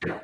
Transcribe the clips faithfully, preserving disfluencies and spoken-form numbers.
ʻAna.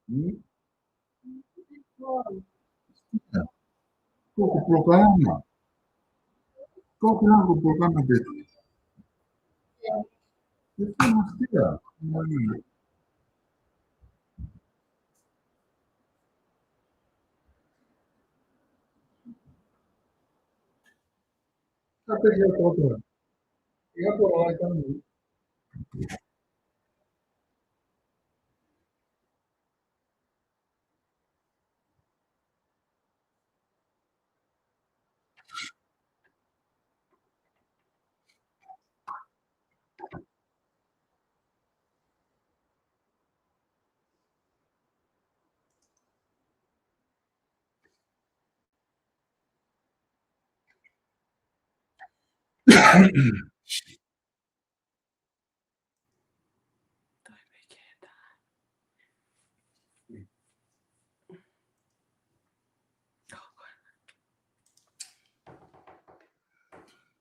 Hmm? Ko e polokalama. Ko e polokalama, ko e polokalama pē. Ko e polokalama pē. Ka te ia tō tō. Ia tō ai tanu.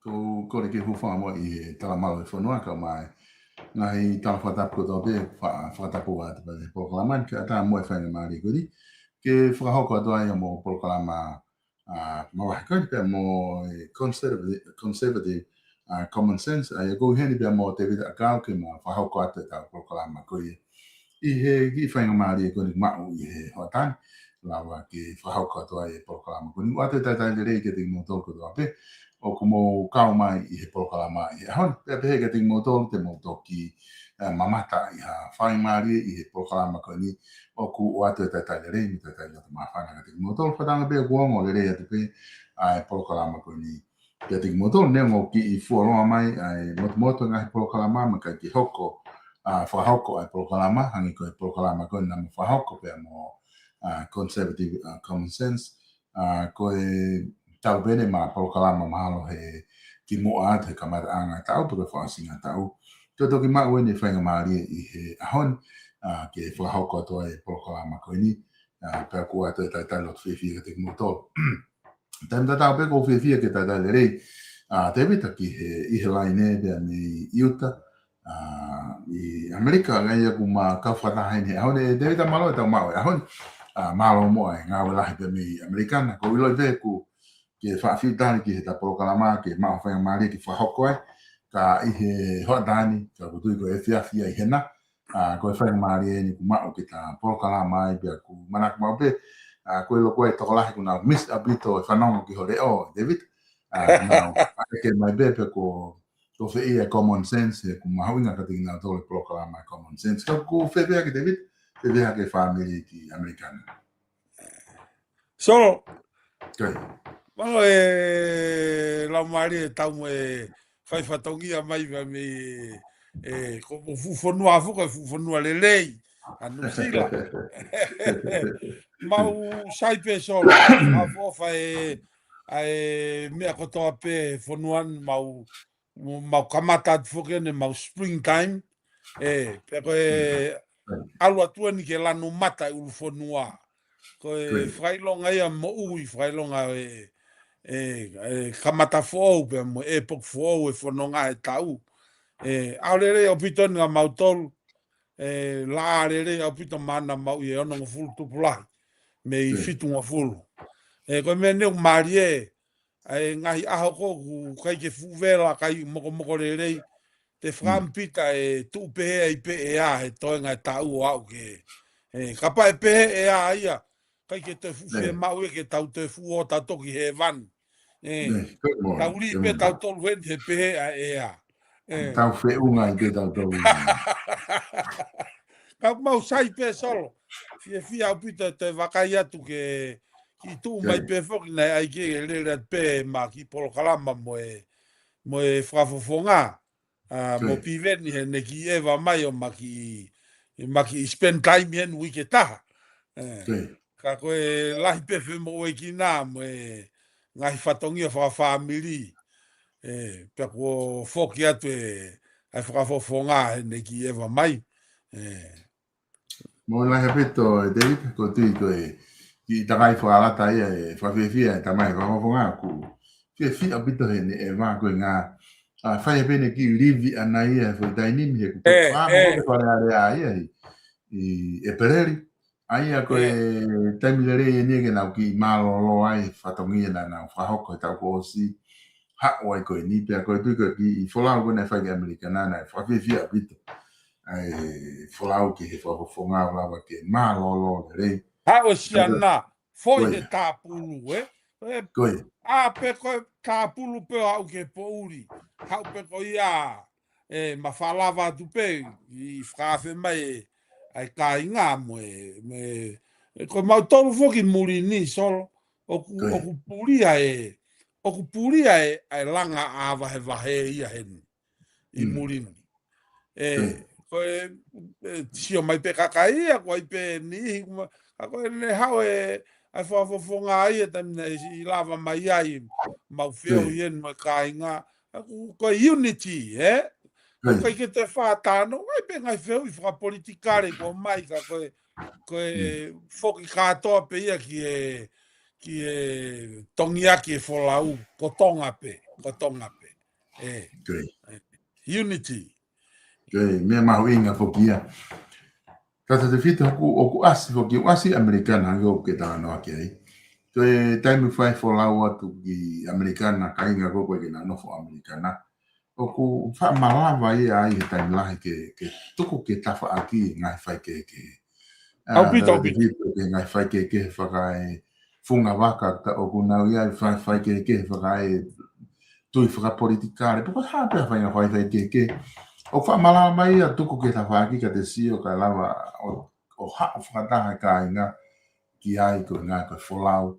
Ko e kole ke u hūfanga muʻa ʻi he talamalu ʻa e fonua kae ʻumaʻā e ngaahi tala fakatapu kotoa pē, fa-, fakatapu atu pē he polokalama ni, kae ʻatā muʻa e faingamālie ko eni ke fakahoko atu ai ʻa e mo polokalama, ʻa, mavahe ko eni pea mo e Conservative, Conservative, ʻa, Common Sense, ʻa ia ʻoku ou ʻi heni pea mo Tevita ʻAkau ke ma fakahoko atu ʻetau polokalama ko ia. ʻI he kiʻi faingamālie ko eni maʻu ʻi he hoʻatā ni, lava ke fakahoko atu ai e polokalama ko eni. ʻOatu e talitali lelei kiate kimoutolu kotoa pē ʻoku mou kau mai ʻi he polokalama ʻi he ʻaho ni. Pea pehē kiate kimoutolu te mou toki, ʻa, mamata ʻi ha faingamālie ʻi he polokalama ko eni, ʻoku ʻoatu e talitali lelei mo e talitali loto māfana kiate kimoutolu. Fakatauange pē ʻoku ongo lelei atu pē ʻa e polokalama ko eni. Kiate kimoutolu, neongo ʻoku kiʻi fuoloa mai ʻa e motumotu ngaahi polokalama, ma kai ke hoko, ʻa, fakahoko ʻa e polokalama, hangē ko e polokalama ko eni naʻa ma fakahoko pea mo, ʻa, Conservative, ʻa, Common Sense, ʻa, ko e tau pē eni ʻema polokalama mahalo he kimuʻa atu he kamataʻanga taʻu, pe ko e fakaʻosinga taʻu. Ko e toki maʻu eni e faingamālie ʻi he ʻaho ni, ʻa, ke fakahoko atu ai e polokalama ko eni, ʻa, pea ʻoku ou ʻoatu e talitali loto fiefia kiate kimoutolu. Taimi tatau pē ʻoku ou fiefia ke talitali lelei ʻa Tēvita ki he, ʻi he laine pea mei ʻIuta, ʻa, ʻi ʻAmelika, ʻa ia ʻoku ma kau fakataha heni he ʻaho ni. Tēvita, mālō e tau maʻu e ʻaho ni. ʻA, mālō muʻa e ngāue lahi pē mei ʻAmelika na. ʻOku ou ʻiloʻi pē ʻoku ke faʻa fiu tali ki heʻeta polokalama ke maʻu ha faingamālie ke fakahoko ai. Ka ʻi he hoʻatā ni, ka ʻoku ou tui ko e efiafi ia ʻi hena, ʻa, ko e faingamālie eni ʻoku maʻu ke ta polokalama ai pea ʻoku ou manako maʻu pē, ʻa, ʻoku ou ʻilo ko e tokolahi ʻoku nau miss ʻaupito e fanongo ki ho leʻo, Tēvita. ʻA, nau ʻeke mai pē pe ko, ko fē ia e Common Sense, he ʻoku mahuʻinga kiate kinautolu e polokalama Common Sense. Ka ʻoku fēfē hake Tēvita, fēfē hake fāmili ki ʻAmelika na? So, Kai. Mālō e laumālie e tau mo e fai fatongia mai, mai mei, e, ko e fuʻu fonua foki, fuʻu fonua lelei ʻa Nuʻusila. Mau sai pē Solo, mau ʻofa e, ʻa e meʻa kotoa pē fonua ni mau, mau kamata atu foki eni mau springtime. E, pea ko e ʻalu atu eni ke lanu mata e ʻulu fonua. Ko e fakaʻilonga ia moʻui, fakaʻilonga e, e, e kamata foʻou pea mo e ʻepoki foʻou e fononga e taʻu. E, ʻaho lelei ʻaupito eni kia mautolu, e, laʻā lelei ʻaupito maʻana mau ʻi he onongofulu tupulahi mei fitungofulu. E, ko e meʻa ni ʻoku mālie, ʻa e ngaahi ʻaho ko ē ʻoku ʻikai ke fuʻu vela, ʻikai mokomoko lelei, te fakaʻamu pē ʻe tuʻu pehē ai pē ʻea he toenga e taʻu ʻo aʻu ke, e, kapau ʻe pehē ʻea ia, ʻikai ke toe fuʻu fiemaʻu ia ke tau toe fuʻu ō tautolu ki hēvani. E, tau lī pē tautolu heni he pehē ʻa e ʻea. E. Tau feʻunga ai pē tautolu. Ka mau sai pē Solo. Fiefia ʻaupito e toe vakai atu ke kiʻi tuʻu mai pē foki nai ai ke lele atu pē ma kiʻi polokalama mo e, mo e fakafofonga. ʻA, mo Piveni he ne kiʻi ʻeva mai ʻo ma kiʻi, ma kiʻi spend time heni uike ʻe taha. E, ka ko e lahi pē femoʻuekina mo e ngaahi fatongia fakafāmili. E, pea kuo foki atu e, ʻa e fakafofonga he ne kiʻi ʻeva mai. E. Mālō lahi ʻaupito, e Tēvita, ʻoku ou tui ko e kiʻi takai fakalata ia e fakafiefia e tamai fakafofonga ʻoku fiefia ʻaupito he ne ʻeva ko e ngā, ʻa, fai pē ʻene kiʻi livi ʻana ia he foʻi taimi ni he ʻoku fakafofonga ko e Fale Alea ia ʻi, ʻi ʻEpeleli. ʻA ia ko e taimi lelei eni ke nau kiʻi mālōlō ai fatongia naʻa nau fakahoko he taʻu kuo ʻosi, haʻu ai ko eni pea ʻoku ou tui ko e kiʻi folau ko ē naʻe fai ki ʻAmelika na, naʻe fakafiefia ʻaupito. ʻA e folau ki he fakafofonga ʻo lava ke mālōlō lelei. Haʻu e siana, foʻi he tāpulu, e? E, ʻa pē ko e tāpulu pē ʻo aʻu ki he poʻuli. Haʻu pē ko ia, e, ma fakalava atu pē ʻi fakaafe mai e, ʻa e kāinga mo e, mo e, e, ko mautolu foki muli ni Solo, ʻoku, ʻoku pulia e, ʻoku pulia e, ʻa e langa ʻa vahevahe ia heni ʻi muli ni. E, ko e, e, sio mai pē kakai ia, ko ai pē niʻihi, kuma, ka ko e ne haʻu e, ʻa e fakafofonga ia, taimi naʻe ʻi lava mai ai, mau feohi eni mo e kāinga, ʻa ku, ko e unity, e? Ko e ʻikai ke te fātano, ʻai pē ngaahi feohi fakapolitikale, ko mai ka ko e, ko e foki kātoa pē ia ki he, ki he tongiaki e folau, ko Tonga pē, ko Tonga pē. E. Unity. Ko e meʻa mahuʻinga foki ia. Tata te fita ʻoku, ʻoku ʻasi foki, ʻoku ʻasi ʻAmelika na, ʻoku ke talanoa ki ai. Ko e taimi fai folau atu ki ʻAmelika na, kāinga ko ē ʻoku ʻikai ke nau nofo ʻAmelika na. ʻOku faʻa malava ia ai he taimi lahi ke, ke tuku ke tafaʻaki ngaahi faikehekehe. ʻAupito, ʻaupito. Ke ngaahi faikehekehe fakaefunga vaka, ka ʻoku nau ia fai, faikehekehe fakaetui fakapolitikale. Pe ko e hā pē ha faʻahinga fai, faikehekehe. ʻOku faʻa malava mai ia tuku ke tafaʻaki ka te sio ka lava ʻo, ʻo haʻu fakataha e kāinga ki ai ko e ngaahi ko e folau.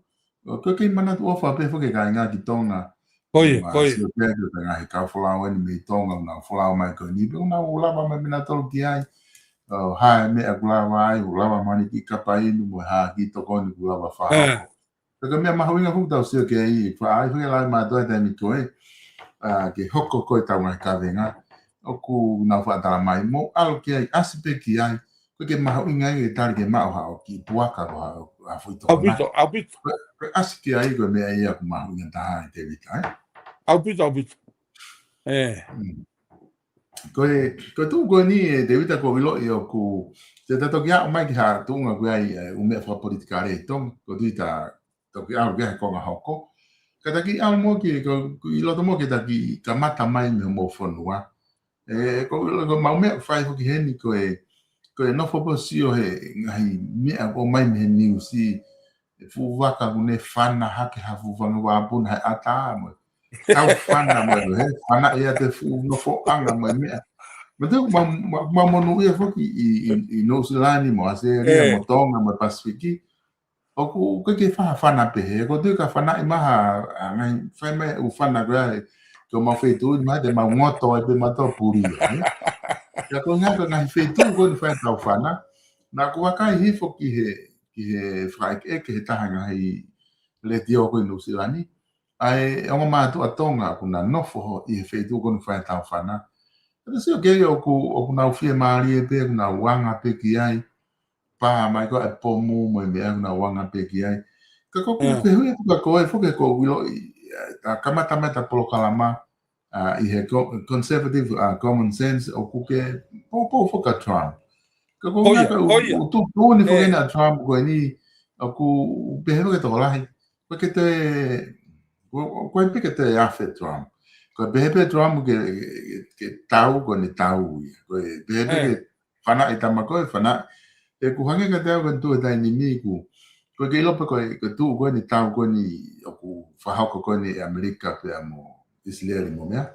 ʻOku ʻikai ke manatu ʻofa pē foki e kāinga ki Tonga. Ko ia, ko ia. Sio pē ki he ngaahi kau folau eni mei Tonga, ʻoku nau folau mai ko eni, pea ʻoku nau lava mai mei nautolu ki ai. ʻO hā e meʻa ʻoku lava ai, ʻoku lava mai ki kapa inu, mo e hā ki tokoni ʻoku lava fakahoko. Ka ko e meʻa mahuʻinga foki tau sio ki ai, faʻa ai foki e lau mātuʻa e taimi ko ē, ʻa, ke hoko ko ē ʻetau ngaahi kavenga. ʻOku nau faʻa tala mai, mou ʻalu ki ai, ʻasi pē ki ai, ʻoku ʻikai ke mahuʻinga ia ke tali ke maʻu haʻo kiʻi puaka ko haʻo, ʻa, foʻi tokona. ʻAupito, ʻaupito. Ko e, ko e ʻasi ki ai ko e meʻa ia ʻoku mahuʻinga taha ʻe Tēvita, ē? ʻAupito, ʻaupito. ʻE. Mm. Ko e, ko e tuʻu ko eni ʻe Tēvita ʻoku ou ʻiloʻi ʻoku, te ta toki aʻu mai ki ha tuʻunga ko ia ʻi, ʻe, ʻū meʻa fakapolitikale ʻi Tonga, ʻoku ou tui ta toki ʻalu ki ai he konga hoko. Ka ta kiʻi ʻalu mo ki, ko, ko ʻi loto mo ke ta kiʻi kamata mai mei hoʻomou fonua. ʻE, ko, ko ʻemau meʻa ʻoku fai foki heni ko e, ko e nofo pē ʻo sio he ngaahi meʻa ʻoku ʻomai mei he niusi, e fuʻu vaka ʻoku ne fana hake ha fuʻu fanga vāpuna he ʻatā mo e tau fana mo e he fana ia te fuʻu nofoʻanga mo e meʻa. Mo te ma, ma, ma monūʻia foki ʻi, ʻi, ʻi Nuʻusila ni mo ʻAositelēlia mo Tonga mo e Pasifiki. ʻOku ʻikai ke faʻa fana pehē, ʻoku ou tui ka fanaʻi mai ha, ʻa, ngaahi fai mai ʻū fana ko ia, ko ʻemau feituʻu ni mai te mau ngoto ai pē mautolu puli, ē? Ka ko e ngaahi, ko e ngaahi feituʻu ko eni fai tau fana, naʻa ku vakai hifo ki he, ki he fakaʻekeʻeke he taha ngaahi letiō ko ē ʻi Nuʻusila ni, ʻa e ongo mātuʻa Tonga ʻoku na nofo ʻi he feituʻu ko eni fai tau fana. Ka te sio ki ai ʻoku, ʻoku nau fiemālie pē, ʻoku nau anga pē ki ai, pā mai ko e pomu mo e meʻa ʻoku nau anga pē ki ai. Ka ko ʻeku fehuʻi atu kia koe foki ʻoku ou ʻiloʻi, ʻa, ta kamata mai ta polokalama, ʻa, ʻi he co-, conservative, ʻa, common sense ʻoku ke poupou foki kia Trump. Ka ko e ngaahi ka ʻoku tuʻutuʻuni foki ʻa Trump ko eni, ʻoku pehē foki tokolahi. Ko e ke te, ko, ko e pē ke te afe Trump. Ko e pehē pē Trump ke, ke, ke tau, ko eni tau ia. Ko e pehē pē ke fanaʻi tama ko e fanaʻi. ʻE ku hangē ka te au ka tu e taimi ni ku. Ko e ke ʻilo pē ko e, ko e tuʻu ko eni tau ko eni ʻoku fakahoko ko eni ʻe ʻAmelika pea mo ʻIsileli mo meʻa.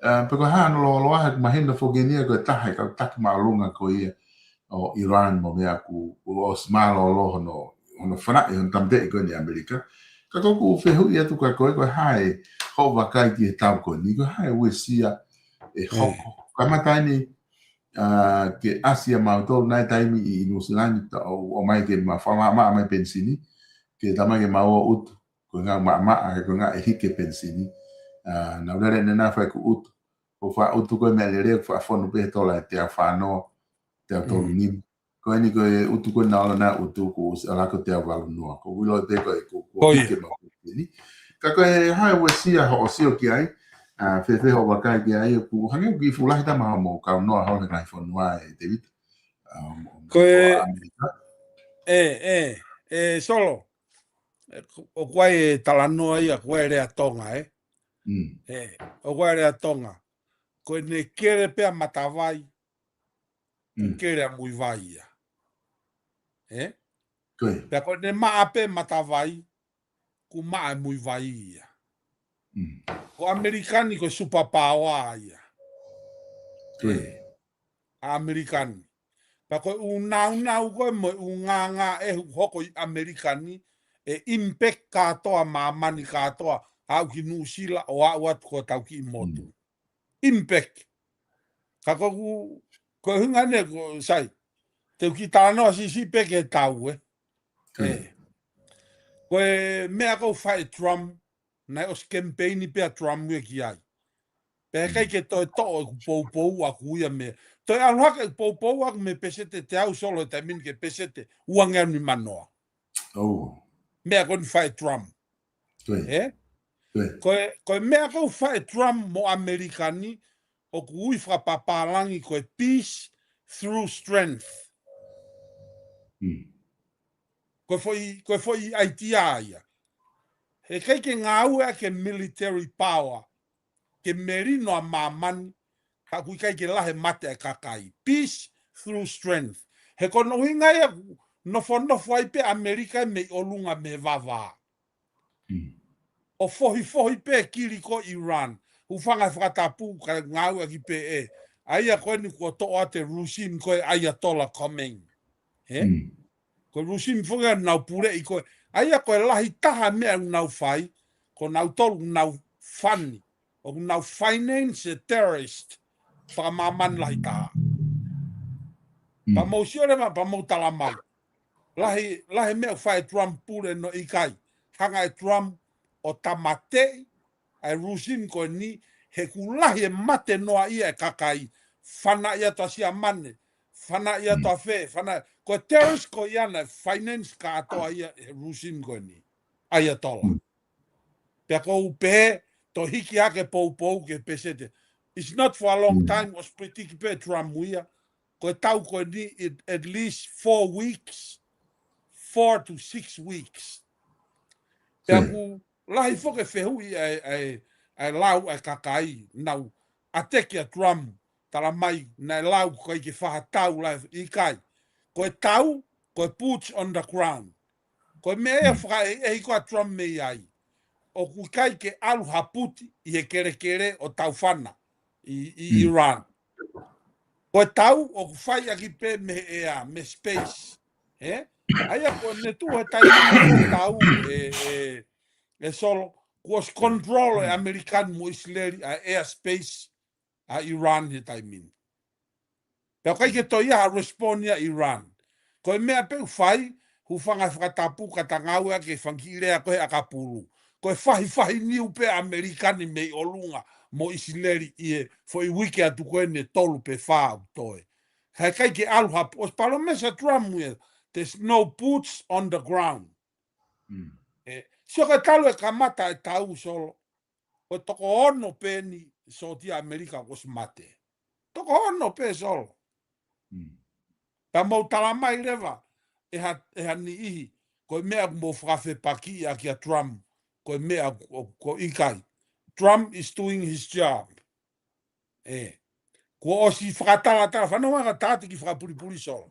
ʻE, pe ko e hā hono lōloa he ʻoku mahino foki eni ia ko e taha e kau taki māʻolunga ko ia ʻo Iran mo meʻa ʻoku, ʻoku ʻosi mālōlō hono, hono fanaʻi, hono tāmateʻi ko eni ʻAmelika. Ka ko ʻeku fehuʻi atu kia koe, ko e hā e hoʻo vakai ki he tau ko eni, ko e hā e uesia ʻe hoko. Kamata eni, ʻa, ke ʻasi ʻa mautolu nai taimi ʻi, ʻi Nuʻusila ni, ta ʻo, ʻomai ke ma fakamaʻamaʻa mai penisini, ke tamai ke ma ō ʻo ʻutu, ko e ngaahi maʻamaʻa, he ko e ngaahi ʻe hiki penisini. ʻA, naʻa ku lele ʻanenai fai ʻeku ʻutu, ʻo fai ʻutu ko e meʻa lele, ʻo fai fonu pē he tola ʻe teau fā noa, teau tolu nima. Ko eni ko e ʻutu ko ē naʻa ku lele ʻanenai ʻutu kuo ʻosi ʻalu ko e teau valu noa. Ko e ʻilo pē ko e, ko, ko e hiki ma ko eni. Ka ko e hā e uesia hoʻo sio ki ai, ʻa, fēfē hoʻo vakai ki ai, ʻoku hangē ʻoku kiʻi fuʻu lahi tama hoʻomou kau noa holo he ngaahi fonua ʻe Tēvita. ʻA, mo, ko e, mo ʻAmelika. ʻE, ʻe, ʻe, Solo. ʻE, ko, ʻoku ʻi ai e talanoa ia, ʻoku ʻi ai e lea Tonga, ē? Mm. ʻE, ʻoku ʻi ai e lea Tonga. Ko ʻene kele pē ʻa Matavai, ʻoku kele ʻa Muivai ia. Ē? Ko ia. Pea ko ʻene maʻa pē Matavai, ʻoku maʻa ʻe Muivai ia. Mm. Ko ʻAmelika ni ko e superpower ia. Ko ia. Ē? ʻAmelika ni. Pea ko e ʻū nāunau ko ē mo e ʻū ngāngāʻehu ʻoku hoko ʻi ʻAmelika ni, ʻe impact kātoa māmani kātoa, aʻu ki Nuʻusila ʻo aʻu atu ki hotau kiʻi motu. Mm. Impact. Ka ko ʻeku, ko e ʻuhinga eni ko sai. Te u kiʻi talanoa siʻisiʻi pē ki he tau, ē. Ko ia. Ē. Ko e meʻa ʻoku fai ʻe Trump, naʻe ʻosi kemipeini pē ʻa Trump ia ki ai. Pea ʻikai ke toe toʻo ʻeku poupou ʻaku ia mei. Toe ʻalu hake ʻeku poupou ʻaku mei he peseti ʻe teau Solo he taimi ni ki he peseti ʻe uangeau nima noa. Oh. Meʻa ko eni fai ʻe Trump. Ko ia. Ē? Ko ia. Ko e, ko e meʻa ʻoku fai ʻe Trump mo ʻAmelika ni, ʻoku ui fakapapālangi ko e peace through strength. Mm. Ko e foʻi, ko e foʻi ʻaitia ia. He ʻikai ke ngāueʻaki e military power ke melino ʻa māmani, ka ʻoku ʻikai ke lahi e mate ʻa e kakai. Peace through strength. He ko hono ʻuhinga ia ʻoku nofonofo ai pē ʻAmelika mei ʻolunga mei he vavā. Mm. ʻO fohifohi pē kili ko Iran. Hūfanga he fakatapu ka ngāueʻaki pē ʻe. ʻA ia ko eni kuo toʻo atu e regime ko e Ayatollah Khomeini. Ē? Mm. Ko e regime foki ʻoku nau puleʻi ko e ʻA ia ko e lahi taha meʻa ʻoku nau fai, ko nautolu ʻoku nau fani, ʻoku nau finance e terrorist fakamāmani lahi taha. Pea mou sio leva, pea mou tala mai. Lahi, lahi meʻa ʻoku fai e Trump pule no ʻikai. Hanga e Trump ʻo tāmateʻi ʻa e regime ko eni, he ʻoku lahi e mate noaʻia e kakai, fanaʻi atu ʻa Siamane, fanaʻi atu ʻa fē, fanaʻi, ko e terrorist ko ia naʻe finance kātoa ia he regime ko eni. Ayatollah. Pea ʻoku ou pehē, toe hiki hake poupou ki he peseti. It's not for a long time, ʻosi predict pē Trump ia. Ko e tau ko eni, it, at least four weeks, four to six weeks. Pea ʻoku lahi foki e fehuʻi ʻa e, ʻa e, ʻa e lau ʻa e kakai, nau ʻateki ʻa Trump, tala mai, naʻe lau ko e ke faha tau lahi, ʻikai. Ko e tau, ko e boots on the ground. Ko e meʻa ia fakaʻehiʻehi ko ē ʻa Trump mei ai. ʻOku ʻikai ke ʻalu ha puti ʻi he kelekele ʻo taufana ʻi, ʻi Iran. Ko e tau ʻoku fai ʻaki pē mei he ʻea, mei space. He? ʻA ia ko e meʻa tuʻu he taimi ko e tau e, e, e Solo, kuo ʻosi control e ʻAmelika mo ʻIsileli ʻa e air space ʻa Iran he taimi ni. Pea ʻoku ʻikai ke toe ʻi ai ha respond ia Iran. Ko e meʻa pē ʻoku fai, hūfanga he fakatapu ka tangau ʻa e fanga kiʻi lea ko e ʻakapulu. Ko e fahifahi niu pē ʻAmelika ni mei ʻolunga mo ʻIsileli ʻi he foʻi uike atu ko eni ʻe tolu pe fā ʻoku toe. He ʻikai ke ʻalu ha, ʻosi palōmesi ʻa Trump ia, there's no boots on the ground. E, sio ko e talu e kamata e tau Solo. Ko e toko ono pē eni sōtia ʻAmelika kuo ʻosi mate. Toko ono pē Solo. Pea mou tala mai leva, ʻe ha, ʻe ha niʻihi, ko e meʻa ʻoku mou fakafepakiʻi ʻaki ʻa Trump, ko e meʻa ʻoku, ʻoku ʻikai. Trump is doing his job. E. Kuo ʻosi fakatalatala, fanongo mai ka tāti ki fakapulipuli Solo.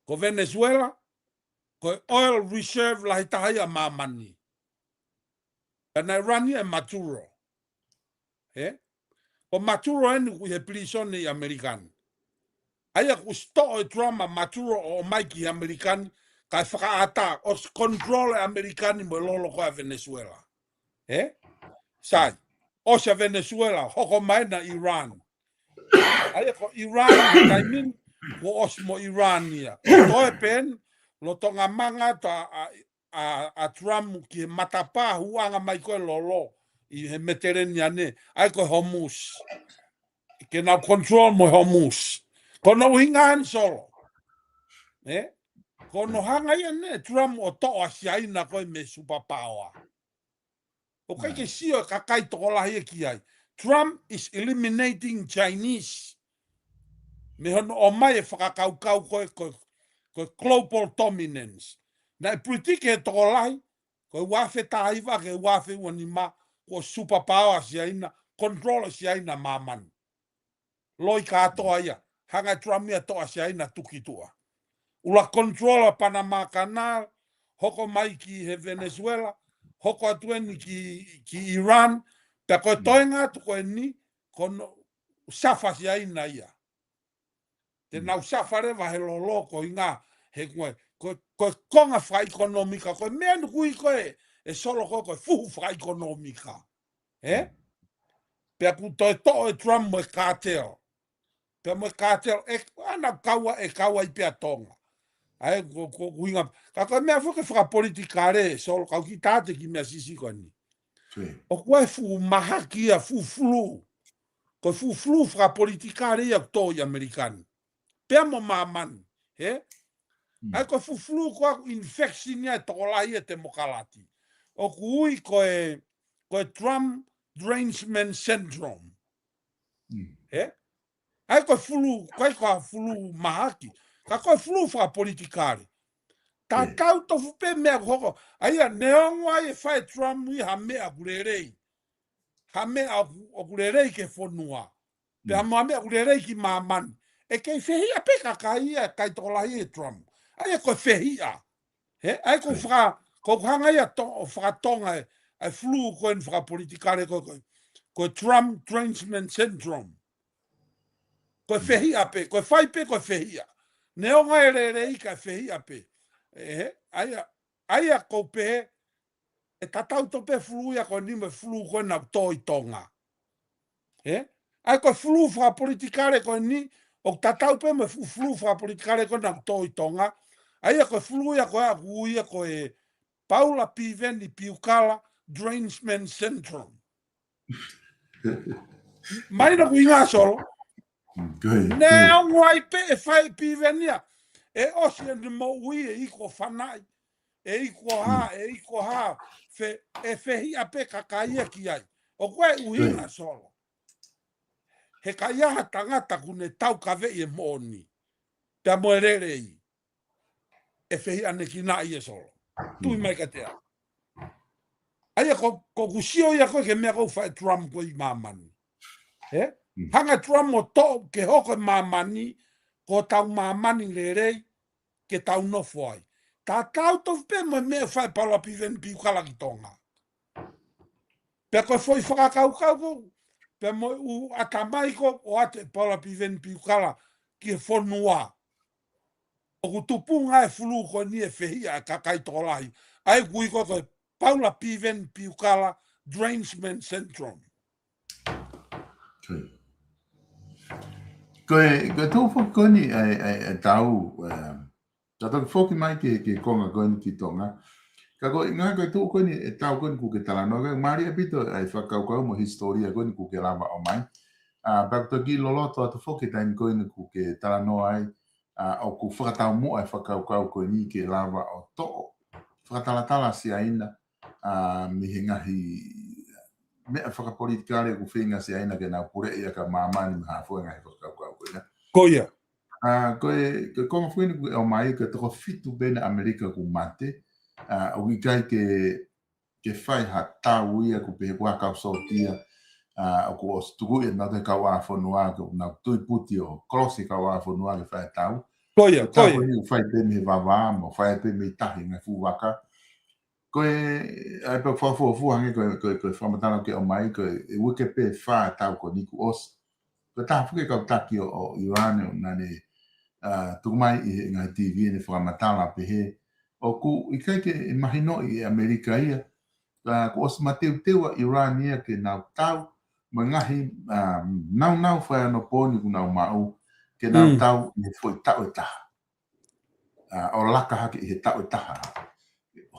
Ko Venezuela, ko e oil reserve lahi taha ia ʻa māmani. Pea naʻe run ia ʻe Maduro. He? Ko Maduro eni ʻoku ʻi he pilīsone ʻi ʻAmelika ni. ʻA ia kuo ʻosi toʻo e Trump ʻa Maduro ʻo ʻomai ki ʻAmelika ni, kae fakaʻatā, ʻosi control e ʻAmelika ni mo e lolo ko ē ʻa Venezuela. He? Sai, ʻosi ʻa Venezuela, hoko mai ena Iran. ʻA ia ko Iran, he taimi ni, kuo ʻosi mo Iran ia. Toe pē eni, lolotonga manga atu ʻa, ʻa, ʻa, ʻa Trump ki he matapā huʻanga mai ko ē lolo ʻi he Mediterranean, ʻa ia ko e Hormuz. Ke nau control mo e Hormuz. Ko hono ʻuhinga eni Solo. E? Ko hono hanga ia ʻe Trump ʻo toʻo ʻa Siaina ko ē mei he superpower. ʻOku ʻikai ke sio e kakai tokolahi ia ki ai. Trump is eliminating Chinese mei hono ʻomai e fakakaukau ko e, ko e, ko e global dominance. Naʻe predict ʻe he tokolahi, ko e ua afe taha hiva ki he ua afe ua nima, ko e superpower ʻa Siaina, control ʻa Siaina māmani. Loi kātoa ia, hanga ʻe Trump ia toʻo ʻa Siaina tuki tuʻa. ʻUluaki control ʻa Panama Canal, hoko mai ki he Venezuela, hoko atu eni ki, ki Iran, pea ko e toenga atu ko eni, ko hono suffer ʻa Siaina ia. Te nau suffer leva he lolo ko e ʻuhinga, he ko e, ko e, ko e konga fakaʻekonōmika, ko e meʻa eni ʻoku ui ko ē, ʻe Solo ko e, ko e fuhu fakaʻekonōmika. E? Pea kuo toe toʻo ʻe Trump mo e cartel. Pea mo e cartel, ʻe, ʻa ia naʻa kau ai, ʻe kau ai pē ʻa Tonga. ʻA ia ko, ko, ko e ʻuhinga. Ka ko e meʻa foki fakapolitikale, Solo, kau kiʻi tāti ki he meʻa siʻisiʻi ko eni. ʻOku ʻi ai e fuʻu mahaki ia, fuʻu flu. Ko e fuʻu flu fakapolitikale ia ʻoku tō ʻi ʻAmelika ni. Pea mo māmani, he? ʻA ia ko e fuʻu flu ko ē ʻoku infection ia ʻa e tokolahi ʻa e temokalati. ʻOku ui ko e, ko e Trump derangement syndrome. He? ʻA ia ko e flu, ko e ko e flu mahaki. Ka ko e flu fakapolitikale. Tatau tofu pē meʻa ʻoku hoko. ʻA ia neongo ʻa e fai ʻe Trump ia ha meʻa ʻoku lelei. Ha meʻa ʻoku, ʻoku lelei ki he fonua. Pea mo ha meʻa ʻoku lelei ki māmani. ʻE kei fehiʻa pē kakai ia, kakai tokolahi ʻe Trump. ʻA ia ko e fehiʻa. He, ʻa ia ko e faka, ko e hanga ia to, ʻo fakatonga e, ʻa e flu ko eni fakapolitikale ko e, ko e, ko e Trump derangement syndrome. Ko e fehiʻa pē, ko e fai pē, ko e fehiʻa. Neongo ʻe lelei ka fehiʻa pē. E, he, ʻa ia, ʻA ia ʻoku ou pehē, ʻe tatau tofu pē flu ia ko eni mo e flu ko ē naʻe tō ʻi Tonga. Ē? ʻA ia ko e flu fakapolitikale ko eni, ʻoku tatau pē mo e fu-, flu fakapolitikale ko ē naʻe tō ʻi Tonga. ʻA ia ko e flu ia ko ē ʻoku ui ia ko e Paula Piveni Piukala Derangement Syndrome. Mahino ʻoku ʻuhinga Solo. Neongo ai pē ʻe fai Piveni ia, ʻe ʻosi ʻene moʻui, ʻe iku ʻo fanaʻi, ʻe iku ʻo hā, ʻe iku ʻo hā, fe-, ʻe fehiʻa pē kakai ia ki ai. ʻOku ʻi ai e ʻuhinga Solo. He ka ʻi ai ha tangata ʻoku ne taukaveʻi e moʻoni pea mo e lelei, ʻe fehiʻanekinaʻi ia Solo. Tui mai kiate au. ʻA ia ko, ko ʻeku sio ia ko ē ki he meʻa ko ē ʻoku fai ʻe Trump ko ē ʻi māmani. Ē? Hanga ʻe Trump ʻo toʻo ke hoko e māmani ko hotau māmani lelei ke tau nofo ai. Tatau tofu pē mo e meʻa ʻoku fai ʻe Paula Piveni Piukala ki Tonga. Pea ko e foʻi fakakaukau ko ē, pea mo e ʻū ʻatamai ko ē ʻoku ʻoatu ʻe Paula Piveni Piukala ki he fonua, ʻoku tupunga e flu ko eni ʻe fehiʻa e kakai tokolahi. ʻA ia ʻoku ui ko ē ko e Paula Piveni Piukala Derangement Syndrome. Ko e, ko e tuʻu foki ko eni ʻa e, ʻa e, ʻa e tau, um, ta toki foki mai ki he, ki he konga ko eni ki Tonga. Ka ko e ʻuhinga ko e tuʻu ko eni e tau ko eni ʻoku ke talanoa, ka mālie ʻaupito ʻa e fakakaukau mo e hisitōlia ko eni ʻoku ke lava ʻo ʻomai. ʻA, pea ʻoku toki loloto atu foki e taimi ko eni ʻoku ke talanoa ai, ʻa, ʻoku fakataumuʻa e fakakaukau ko eni ke lava ʻo toʻo fakatalatala Siaina, ʻa, mei he ngaahi meʻa fakapolitikale ʻoku feinga Siaina ke nau puleʻi ʻaki ʻa māmani mo ha foʻi ngaahi fakakaukau ko ia. Ko ia. ʻA, ko e, ko e konga foʻi eni ʻoku ke ʻomai, ko e toko fitu pē ʻa ʻAmelika ʻoku mate, ʻa, ʻoku ʻikai ke, ke fai ha tau ia ʻoku pehē ko ha kau sōtia, ʻa, ʻoku ʻosi tukuʻi ʻe nautolu e kauʻāfonua, ko ʻenau tui puti ʻo kolosi e kauʻāfonua ke fai e tau. Ko ia, ko e tau ko ia. Ko eni ʻoku fai pē mei he vavā, mo fai pē mei tahi ngaahi fuʻu vaka. Ko e, ʻa e pē fakafuofua hangē ko e, ko e, ko e fakamatala ʻoku ke ʻomai, ko e, ʻe uike pē ʻe fā e tau ko eni kuo ʻosi. Ko e taha foki e kau taki ʻo, ʻo ʻIuani ʻoku ne, ʻa, tuku mai ʻi he ngaahi TV ʻene fakamatala pehē ʻoku ʻikai ke mahinoʻi ʻe ʻAmelika ia, ʻa, kuo ʻosi mateuteu ʻa ʻIuani ia ke nau tau, mo e ngaahi, ʻa, naunau faiʻonopooni ʻoku nau maʻu, ke nau tau ʻi he foʻi taʻu ʻe taha. ʻA, ʻo laka hake ʻi he taʻu ʻe taha.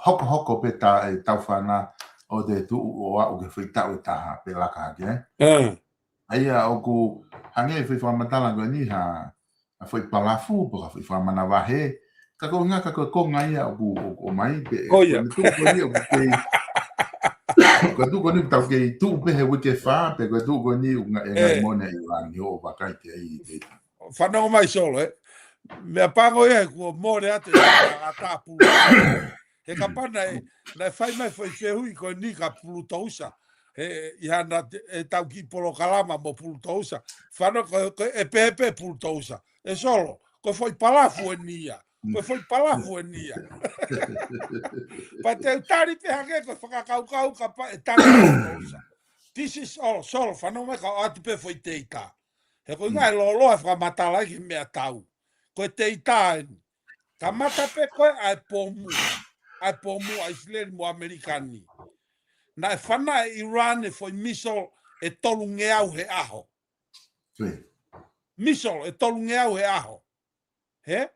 Hokohoko pē ta e tau fana ʻo te tuʻu ʻo aʻu ki he foʻi taʻu ʻe taha pea laka hake, ē? ʻA ia ʻoku hangē foʻi fakamatala ko eni ha, ha foʻi palafu, pe ko ha foʻi fakamanavahē. Ka ko e ʻuhinga ka ko e konga ia ʻoku, ʻoku ʻomai pē. Ko ia. Ko e tuʻu ko eni ʻoku kei, ko e tuʻu ko eni ʻoku tau kei tuʻu pē he uike ʻe fā, pe ko e tuʻu ko eni ʻoku ngali, ʻe ngali mone ʻi langi ʻo vakai ki ai. Fanongo mai Solo, ē. Meʻapango ia kuo mole atu e ʻatā pulu. He kapau naʻe, naʻe fai mai foʻi fehuʻi ko eni ka pulu tousa. He, ʻi hana te, e tau ki polokalama mo pulu tousa. Fanongo ko, ko e pehē pē pulu tousa. ʻE Solo, ko e foʻi palafu eni ia. Ko e foʻi palafu eni ia. Pea te u tali pē hake ko e fakakaukau kapau ʻe tali pulu tousa. This is all, Solo, fanongo mai ka ʻoatu pē foʻi teita. He ko e ʻuhinga e lōloa e fakamatala ki he meʻatau. Ko e teita eni. Kamata pē ko ē ʻa e pōmu. ʻA e pōmu ʻa ʻIsileli mo ʻAmelika ni. Naʻe fanaʻi ʻe ʻIuani e foʻi missile ʻe tolungeau he ʻaho. Missile ʻe tolungeau he ʻaho. Hē?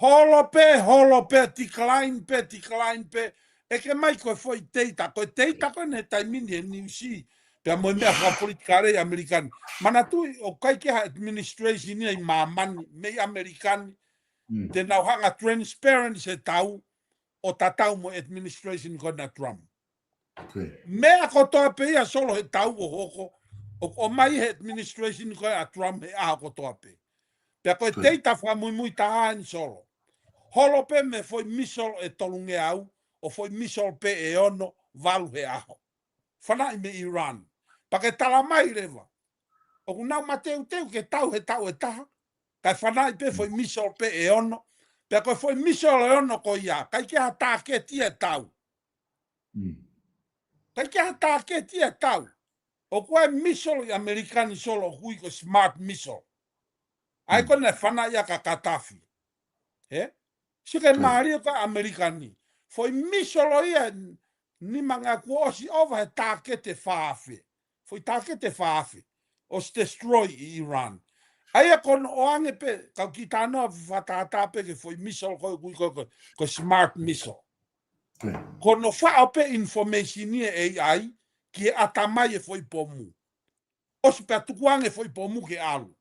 Holo pē, holo pē, decline pē, decline pē. ʻEke mai ko e foʻi teita, ko e teita ko ē he taimi ni he niusi. Pea mo e meʻa fakapolitikale ʻi ʻAmelika ni. Manatuʻi ʻoku ʻikai ke ha administration ia ʻi māmani, mei ʻAmelika ni. Te nau hanga transparency e tau, ʻo tatau mo e administration ko ena Trump. Meʻa kotoa pē ia Solo he tau ʻoku hoko, ʻoku ʻomai he administration ko ē ʻa Trump he ʻaho kotoa pē. Pea ko e teita fakamuimui taha eni Solo. Holo pē mei he foʻi missile ʻe tolungeau, ʻo foʻi missile pē ʻe ono, valu he ʻaho. Fanaʻi mei ʻIuani. Pea ke tala mai leva. ʻOku nau mateuteu ke tau he taʻu ʻe taha. Kae fanaʻi pē foʻi missile pē ʻe ono. Pea ko e foʻi missile ʻe ono ko ia. ʻIkai ke ha tāketi ia ʻe tau. ʻIkai ke ha tāketi ia ʻe tau. ʻOku ʻi ai e missile ʻi ʻAmelika ni Solo ʻoku ui ko e smart missile. ʻA ia ko ē naʻe fanaʻi ʻaki ʻa Gaddafi. Hē? Sio ki he mālie ko ē ʻa ʻAmelika ni. Foʻi missile ia ʻe nimangeau kuo ʻosi ova he tākete fā afe. Foʻi tākete fā afe. ʻOsi destroy ʻi Iran. ʻA ia ko hono ʻoange pē, kau kiʻi talanoa fakatātā pē ki he foʻi missile ko ē ʻoku ui ko ē ko e, ko e smart missile. Ko hono faʻo pē information ia ʻe he A I ki he ʻatamai e foʻi pomu. ʻOsi pea tukuange foʻi pomu ke ʻalu.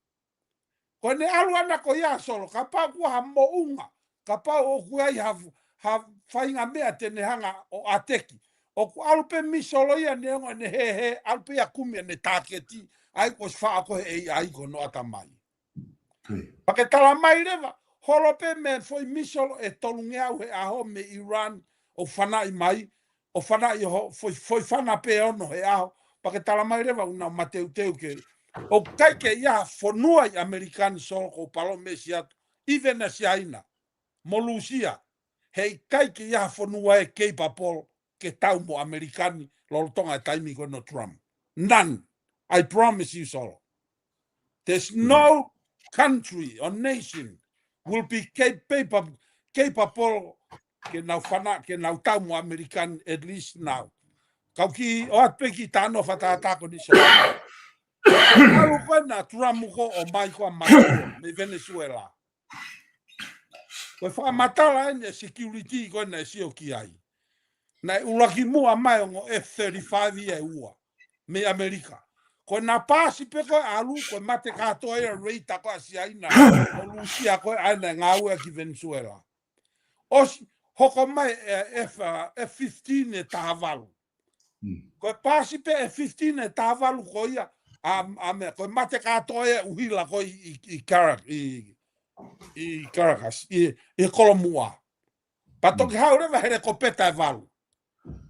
Ko ʻene ʻalu ʻana ko ia Solo, kapau ʻoku ʻi ai ha moʻunga, kapau ʻoku ʻi ai ha, ha faʻahinga meʻa te ne hanga ʻo ʻateki. ʻOku ʻalu pē missile ia neongo ʻene hēhē, ʻalu pē ia kumi ʻene tāketi, ʻa ia kuo ʻosi faʻo ko ē he A I ko hono ʻatamai. Pea ke tala mai leva, holo pē mei he foʻi missile ʻe tolungeau he ʻaho mei Iran ʻo fanaʻi mai, ʻo fanaʻi ho, foʻi, foʻi fana pē ʻe ono he ʻaho, pea ke tala mai leva ʻoku nau mateuteu ke, ʻoku ʻikai ke ʻi ai ha fonua ʻi ʻAmelika ni Solo, ʻoku ou palōmesi atu, even ʻa Siaina, mo Lūsia, heʻikai ke ʻi ai ha fonua ʻe capable ke tau mo ʻAmelika ni lolotonga e taimi ko eni ʻo Trump. None. I promise you, Solo. There's no country or nation will be capable, capable ke nau fana, ke nau tau mo ʻAmelika ni, at least now. Kau kiʻi ʻoatu pē kiʻi talanoa fakatātā ko eni Solo. ʻAlu ko ena Trump ko ē ʻo mai ko ē ʻa Maduro mei Venezuela. Ko e fakamatala eni e security ko ē naʻe sio ki ai. Naʻe ʻuluaki muʻa mai ongo F thirty-five ia ʻe ua mei ʻAmelika. Ko ʻena paasi pē ko ē ʻalu, ko e mate kātoa ia radar ko ē ʻa Siaina mo Lūsia ko ē ʻa ia naʻe ngāueʻaki ʻi Venezuela. ʻOsi hoko mai e F, uh, F fifteen ʻe taha valu. Ko e paasi pē ʻe fifteen ʻe taha valu ko ia, ʻa, ʻa meʻa, ko e mate kātoa ia ʻuhila ko ē ʻi, ʻi, ʻi Cara-, ʻi, ʻi Caracas, ʻi, ʻi Kolomuʻa. Pea toki haʻu leva helikopeta ʻe valu.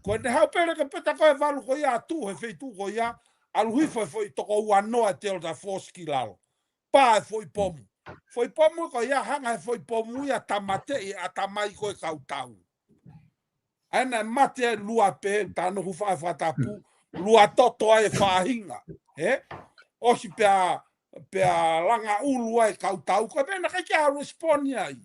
Ko ʻene haʻu pē helikopeta ko ē ʻe valu ko ia ʻo tuʻu he feituʻu ko ia, ʻalu hifo e foʻi toko uanoa e Delta Force ki lalo. Pā e foʻi pomu. Foʻi pomu ko ia hanga he foʻi pomu ia tāmateʻi e ʻatamai ko ē kau tau. ʻA ia naʻe mate ai lua pē, tā no hufa e fakatapu, lua toto ai e faʻahinga. He? ʻOsi pea, pea langa ʻulu ai kau tau, ko e meʻa naʻe ʻikai ke ʻi ai ha respond ai.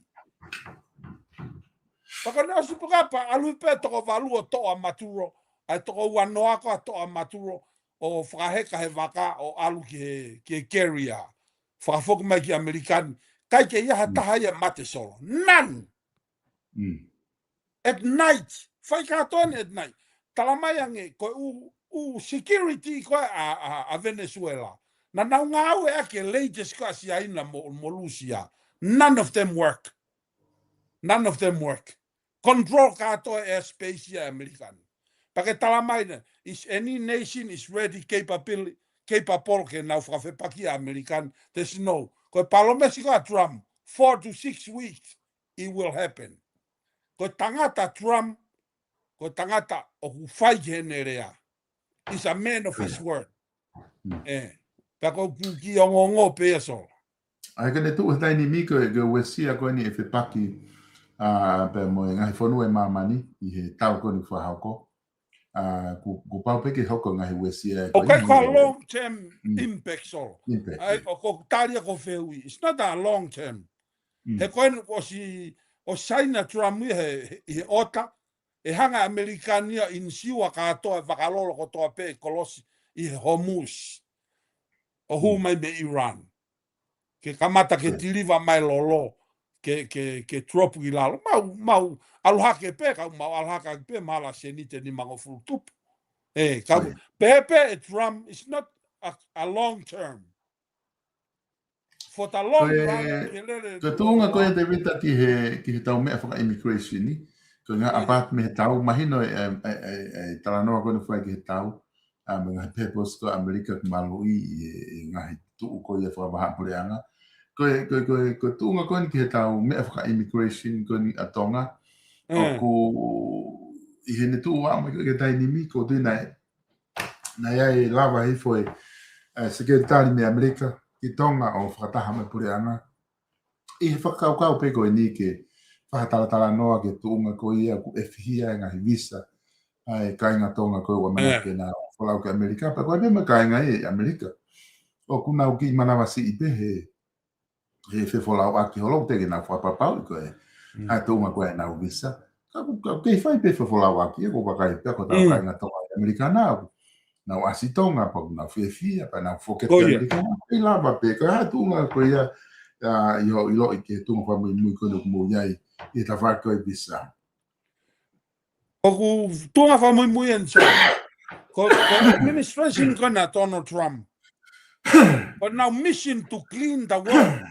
Pea ko ʻene ʻosi pē kapau, ʻalu pē toko valu ʻo toʻo ʻa Maduro, ʻa e toko uanoa ko ē ʻo toʻo ʻa Maduro, ʻo fakaheka he vaka ʻo ʻalu ki he, ki he carrier. Fakafoki mai ki ʻAmelika ni. ʻIkai ke ʻi ai ha taha ia ʻe mate Solo. None. At night. Fai kātoa eni at night. Tala mai ange, ko e ʻū, ʻū security ko ē ʻa, ʻa, ʻa Venezuela. Naʻa nau ngāueʻaki e latest ko ē ʻa Siaina mo, mo Lūsia. None of them work. None of them work. Control kātoa e airspace ia ʻa ʻAmelika ni. Pea ke tala mai na, is any nation is ready, capable, capable ke nau fakafepaki ʻa ʻAmelika ni. There's no. Ko e palōmesi ko ē ʻa Trump, four to six weeks, it will happen. Ko e tangata Trump, ko e tangata ʻoku fai ki heʻene lea. Is a man of his word. ʻE, pea ko e kiʻi ongoongo pē ia Solo. ʻA ia ko ʻene tuʻu he taimi ni ko e, ko e uesia ko eni e fepaki, ʻa, pea mo e ngaahi fonua ʻi māmani, ʻi he tau ko eni fakahoko. ʻA, kuo, kuo pau pē ke hoko e ngaahi uesia ʻe ko ē ʻoku ʻikai ko ha long term impact Solo. Impact, ʻa ia ʻoku ou tali ʻa e fehuʻi. It's not a long term. He ko eni ʻosi, ʻosi saini ʻa Trump ia he, he, he ʻota, ʻe hanga ʻe ʻAmelika ni ʻo insiua kātoa e vakalolo kotoa pē ʻe kolosi ʻi he Hormuz. ʻO hū mai mei Iran. Ke kamata ke tiliva mai lolo, ke, ke, ke drop ki lalo. Mau, mau, ʻalu hake pē, kau mau ʻalu hake pē, mahalo seniti ʻe nimangofulu tupu. ʻE, kau, pehē pē ʻe Trump, it's not a, a long term. For the long run, ke lele. Ko e tuʻunga ko ē Tēvita ki he, ki he tau meʻa faka-immigration ni. Ko e ngaahi apart mei he tau mahino e, e, e, e, e talanoa ko eni fai ki he tau. ʻA, mo e ngaahi purpose ko ē ʻAmelika ke maluʻi ʻi he, e ngaahi tuʻu ko ia fakavahaʻapuleʻanga. Ko e, ko e, ko e, ko e tuʻunga ko eni ki he tau meʻa faka-immigration ko eni ʻa Tonga. ʻOku, ʻi heʻene tuʻu ʻa mai ki he taimi ni ko e tuʻu naʻe naʻe ʻi ai e lava hifo e, e sekelitali mei ʻAmelika ki Tonga ʻo fakataha mo e puleʻanga. ʻI he fakakaukau pē ko eni ke fakatalatalanoa ki he tuʻunga ko ia ʻoku ʻefihia e ngaahi visa ʻa e kāinga Tonga ko ē ʻoku ʻamanaki ke nau folau ki ʻAmelika, pea ko e meʻa mo e kāinga ʻi ʻAmelika. ʻOku nau kiʻi manavasiʻi pē he he fefolauʻaki holo teʻeki ke nau fakapapauʻi ko e, ʻA e tuʻunga ko ē ʻenau visa. Ka ʻoku, ka ʻoku kei fai pē fofolauʻaki, ʻoku ou vakai pē ko e tau kāinga Tonga ʻi ʻAmelika na, ʻoku nau ʻasi Tonga, pea ʻoku nau fiefia, pea nau foketa ʻAmelika na. ʻIkai lava pē, ka ʻa e tuʻunga ko ia, ʻa, ʻi hoʻo ʻiloʻi ki he tuʻunga fakamuimui ko ē ʻoku mou ʻi ai, ʻi he tafaʻaki ko ē visa. ʻOku tuʻunga fakamuimui ʻeni, so. Ko, ko e administration ko ena ʻa Donald Trump. Ko ʻenau mission to clean the world.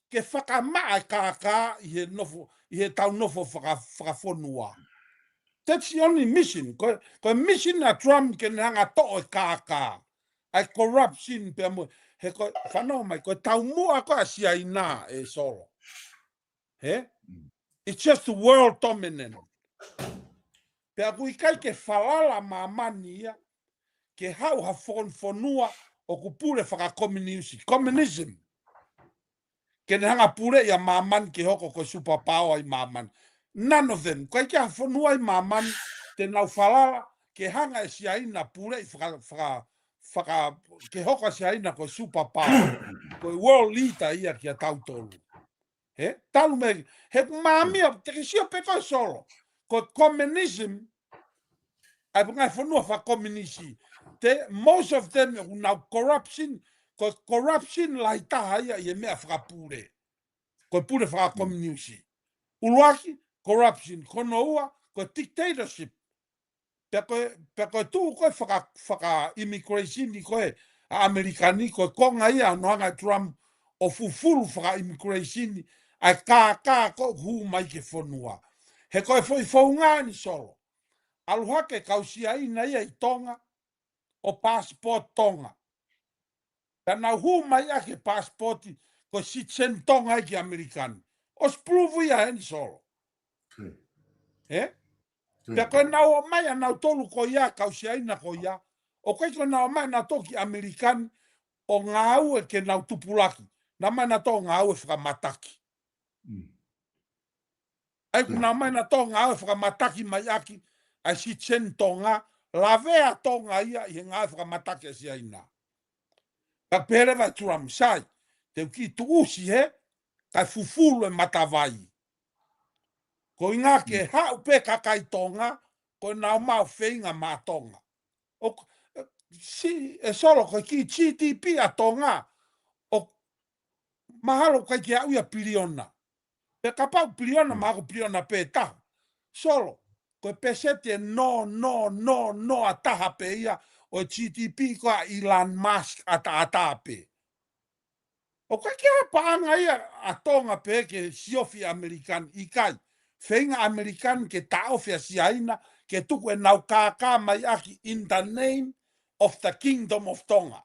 Ke fakamaʻa e kākā ʻi he nofo, ʻi he tau nofo faka-, fakafonua. That's the only mission. Ko, ko e mission ʻa Trump ke ne hanga toʻo e kākā. ʻA e corruption pea mo, he ko, fanongo mai, ko e taumuʻa ko ē ʻa Siaina ʻe Solo. He? It's just world dominant. Pea ʻoku ʻikai ke falala māmani ia, ke haʻu ha fon-, fonua ʻoku pule fakakominiusi. Communism. Ke ne hanga puleʻi ʻa māmani ke hoko ko e superpower ʻi māmani. None of them. ʻIkai ke ha fonua ʻi māmani, te nau falala, ke hanga ʻe Siaina puleʻi faka-, faka-, faka-, ke hoko ʻa Siaina ko e superpower. Ko e world leader ia kia tautolu. He, talu mei, he ʻoku māmia, te ke sio pē ko e Solo. Ko e communism, ʻa e ngaahi fonua fakakominisi. Te, most of them, ʻoku nau corruption, ko e corruption lahi taha ia ʻi he meʻa fakapule. Ko e pule fakakominiusi. ʻUluaki, corruption. Ko hono ua, ko e dictatorship. Pea ko e, pea ko e tuʻu ko ē faka-, faka-immigration ko ē ʻa ʻAmelika ni, ko e konga ia ʻa hono hanga ʻe Trump ʻo fufulu faka-immigration ʻa e kākā ko ē ʻoku hū mai ki he fonua. He ko e foʻi founga ʻeni Solo. ʻAlu hake kau Siaina ia ʻi Tonga, ʻo passport Tonga. Ka nau hū mai ʻaki e passport ko e citizen Tonga ia ki ʻAmelika ni. ʻOsi prove ia ʻeni Solo. He? Pea ko ʻenau ō mai ʻanautolu ko ia, kau Siaina ko ia. ʻOku ʻikai ko ʻenau ō mai ʻanautolu ki ʻAmelika ni ʻo ngāue ke nau tupulaki. Nau ō mai ʻanautolu ngāue fakamataki. ʻA ia ʻoku nau ō mai ʻanautolu ngāue fakamataki mai ʻaki ʻa e citizen Tonga, lavea Tonga ia ʻi he ngāue fakamataki ʻa Siaina. Ka pehē leva ʻe Trump, sai, te u kiʻi tuʻusi he, kae fufulu e matavai. Ko e ʻuhinga ke haʻu pē kakai Tonga, ko ʻenau maʻu feinga maʻa Tonga. ʻOku, si, ʻe Solo ko e kiʻi G D P ʻa Tonga, ʻoku mahalo ʻikai ke aʻu ia piliona. Pea kapau piliona, mahalo piliona pē taha. Solo, ko e peseti ʻe noa noa noa noa taha pē ia ʻo e G D P ko ē ʻa Elon Musk ʻataʻatā pē. ʻOku ʻikai ke ʻi ai ha paʻanga ia ʻa Tonga pē ke siofi ʻAmelika ni, ʻikai. Feinga ʻAmelika ni ke taʻofi ʻa Siaina, ke tuku ʻenau kākā mai ʻaki in the name of the Kingdom of Tonga.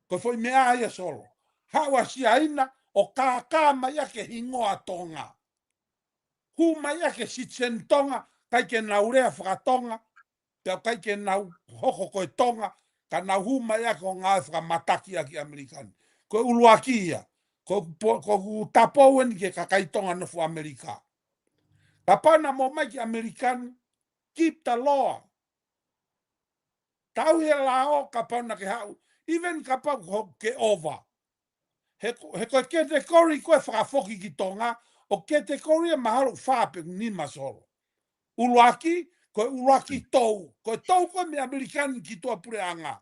Ko e foʻi meʻa ia Solo. Haʻu ʻa Siaina ʻo kākā mai ʻaki e hingoa Tonga. Hū mai ʻaki e citizen Tonga, ʻikai ke nau lea fakatonga, pea ʻikai ke nau hoko ko e Tonga, ka nau hū mai ʻaki ʻo ngāue fakamataki ʻaki ʻAmelika ni. Ko e ʻuluaki ia, ko, ko, ko ʻeku tapou ʻeni ki he kakai Tonga nofo ʻAmelika. Kapau naʻa mou ō mai ki ʻAmelika ni, keep the law. Tauhi e lao kapau naʻa ke haʻu, even kapau ko ke ova. He ko, he ko e category ko ē fakafoki ki Tonga, ʻoku category ia mahalo fā pe nima Solo. ʻUluaki, ko e ʻuluaki tou, ko e tou ko ē mei ʻAmelika ni ki tuʻapuleʻanga.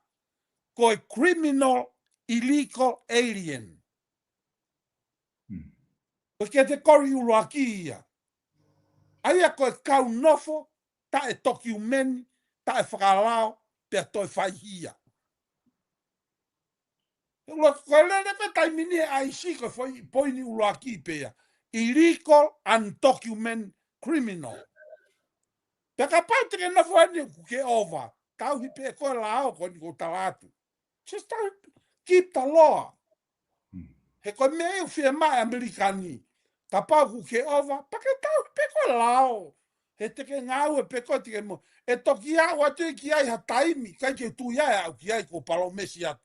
Ko e criminal illegal alien. Ko e category ʻuluaki ia. ʻA ia ko e kau nofo, taʻe tokiumeni, taʻe fakalao, pea toe faihia. He ʻuluaki, ko e lele ko ē taimi ni ʻe ʻai si ko e foʻi poini ʻuluaki pē ia. Illegal, undocumented criminal. Pea kapau te ke nofo ʻeni ʻoku ke ova, tauhi pē ko e lao ko eni ʻoku ou tala atu. Just tauhi, keep the law. He ko e meʻa ʻoku fiemaʻu ʻe ʻAmelika ni. Kapau ʻoku ke ova, pea ke tauhi pē ko e lao. He te ke ngāue pē ko ē te ke mo. ʻE toki aʻu atu ki ai ha taimi, ʻikai ke u tui ai ʻe aʻu ki ai, ʻoku ou palōmesi atu.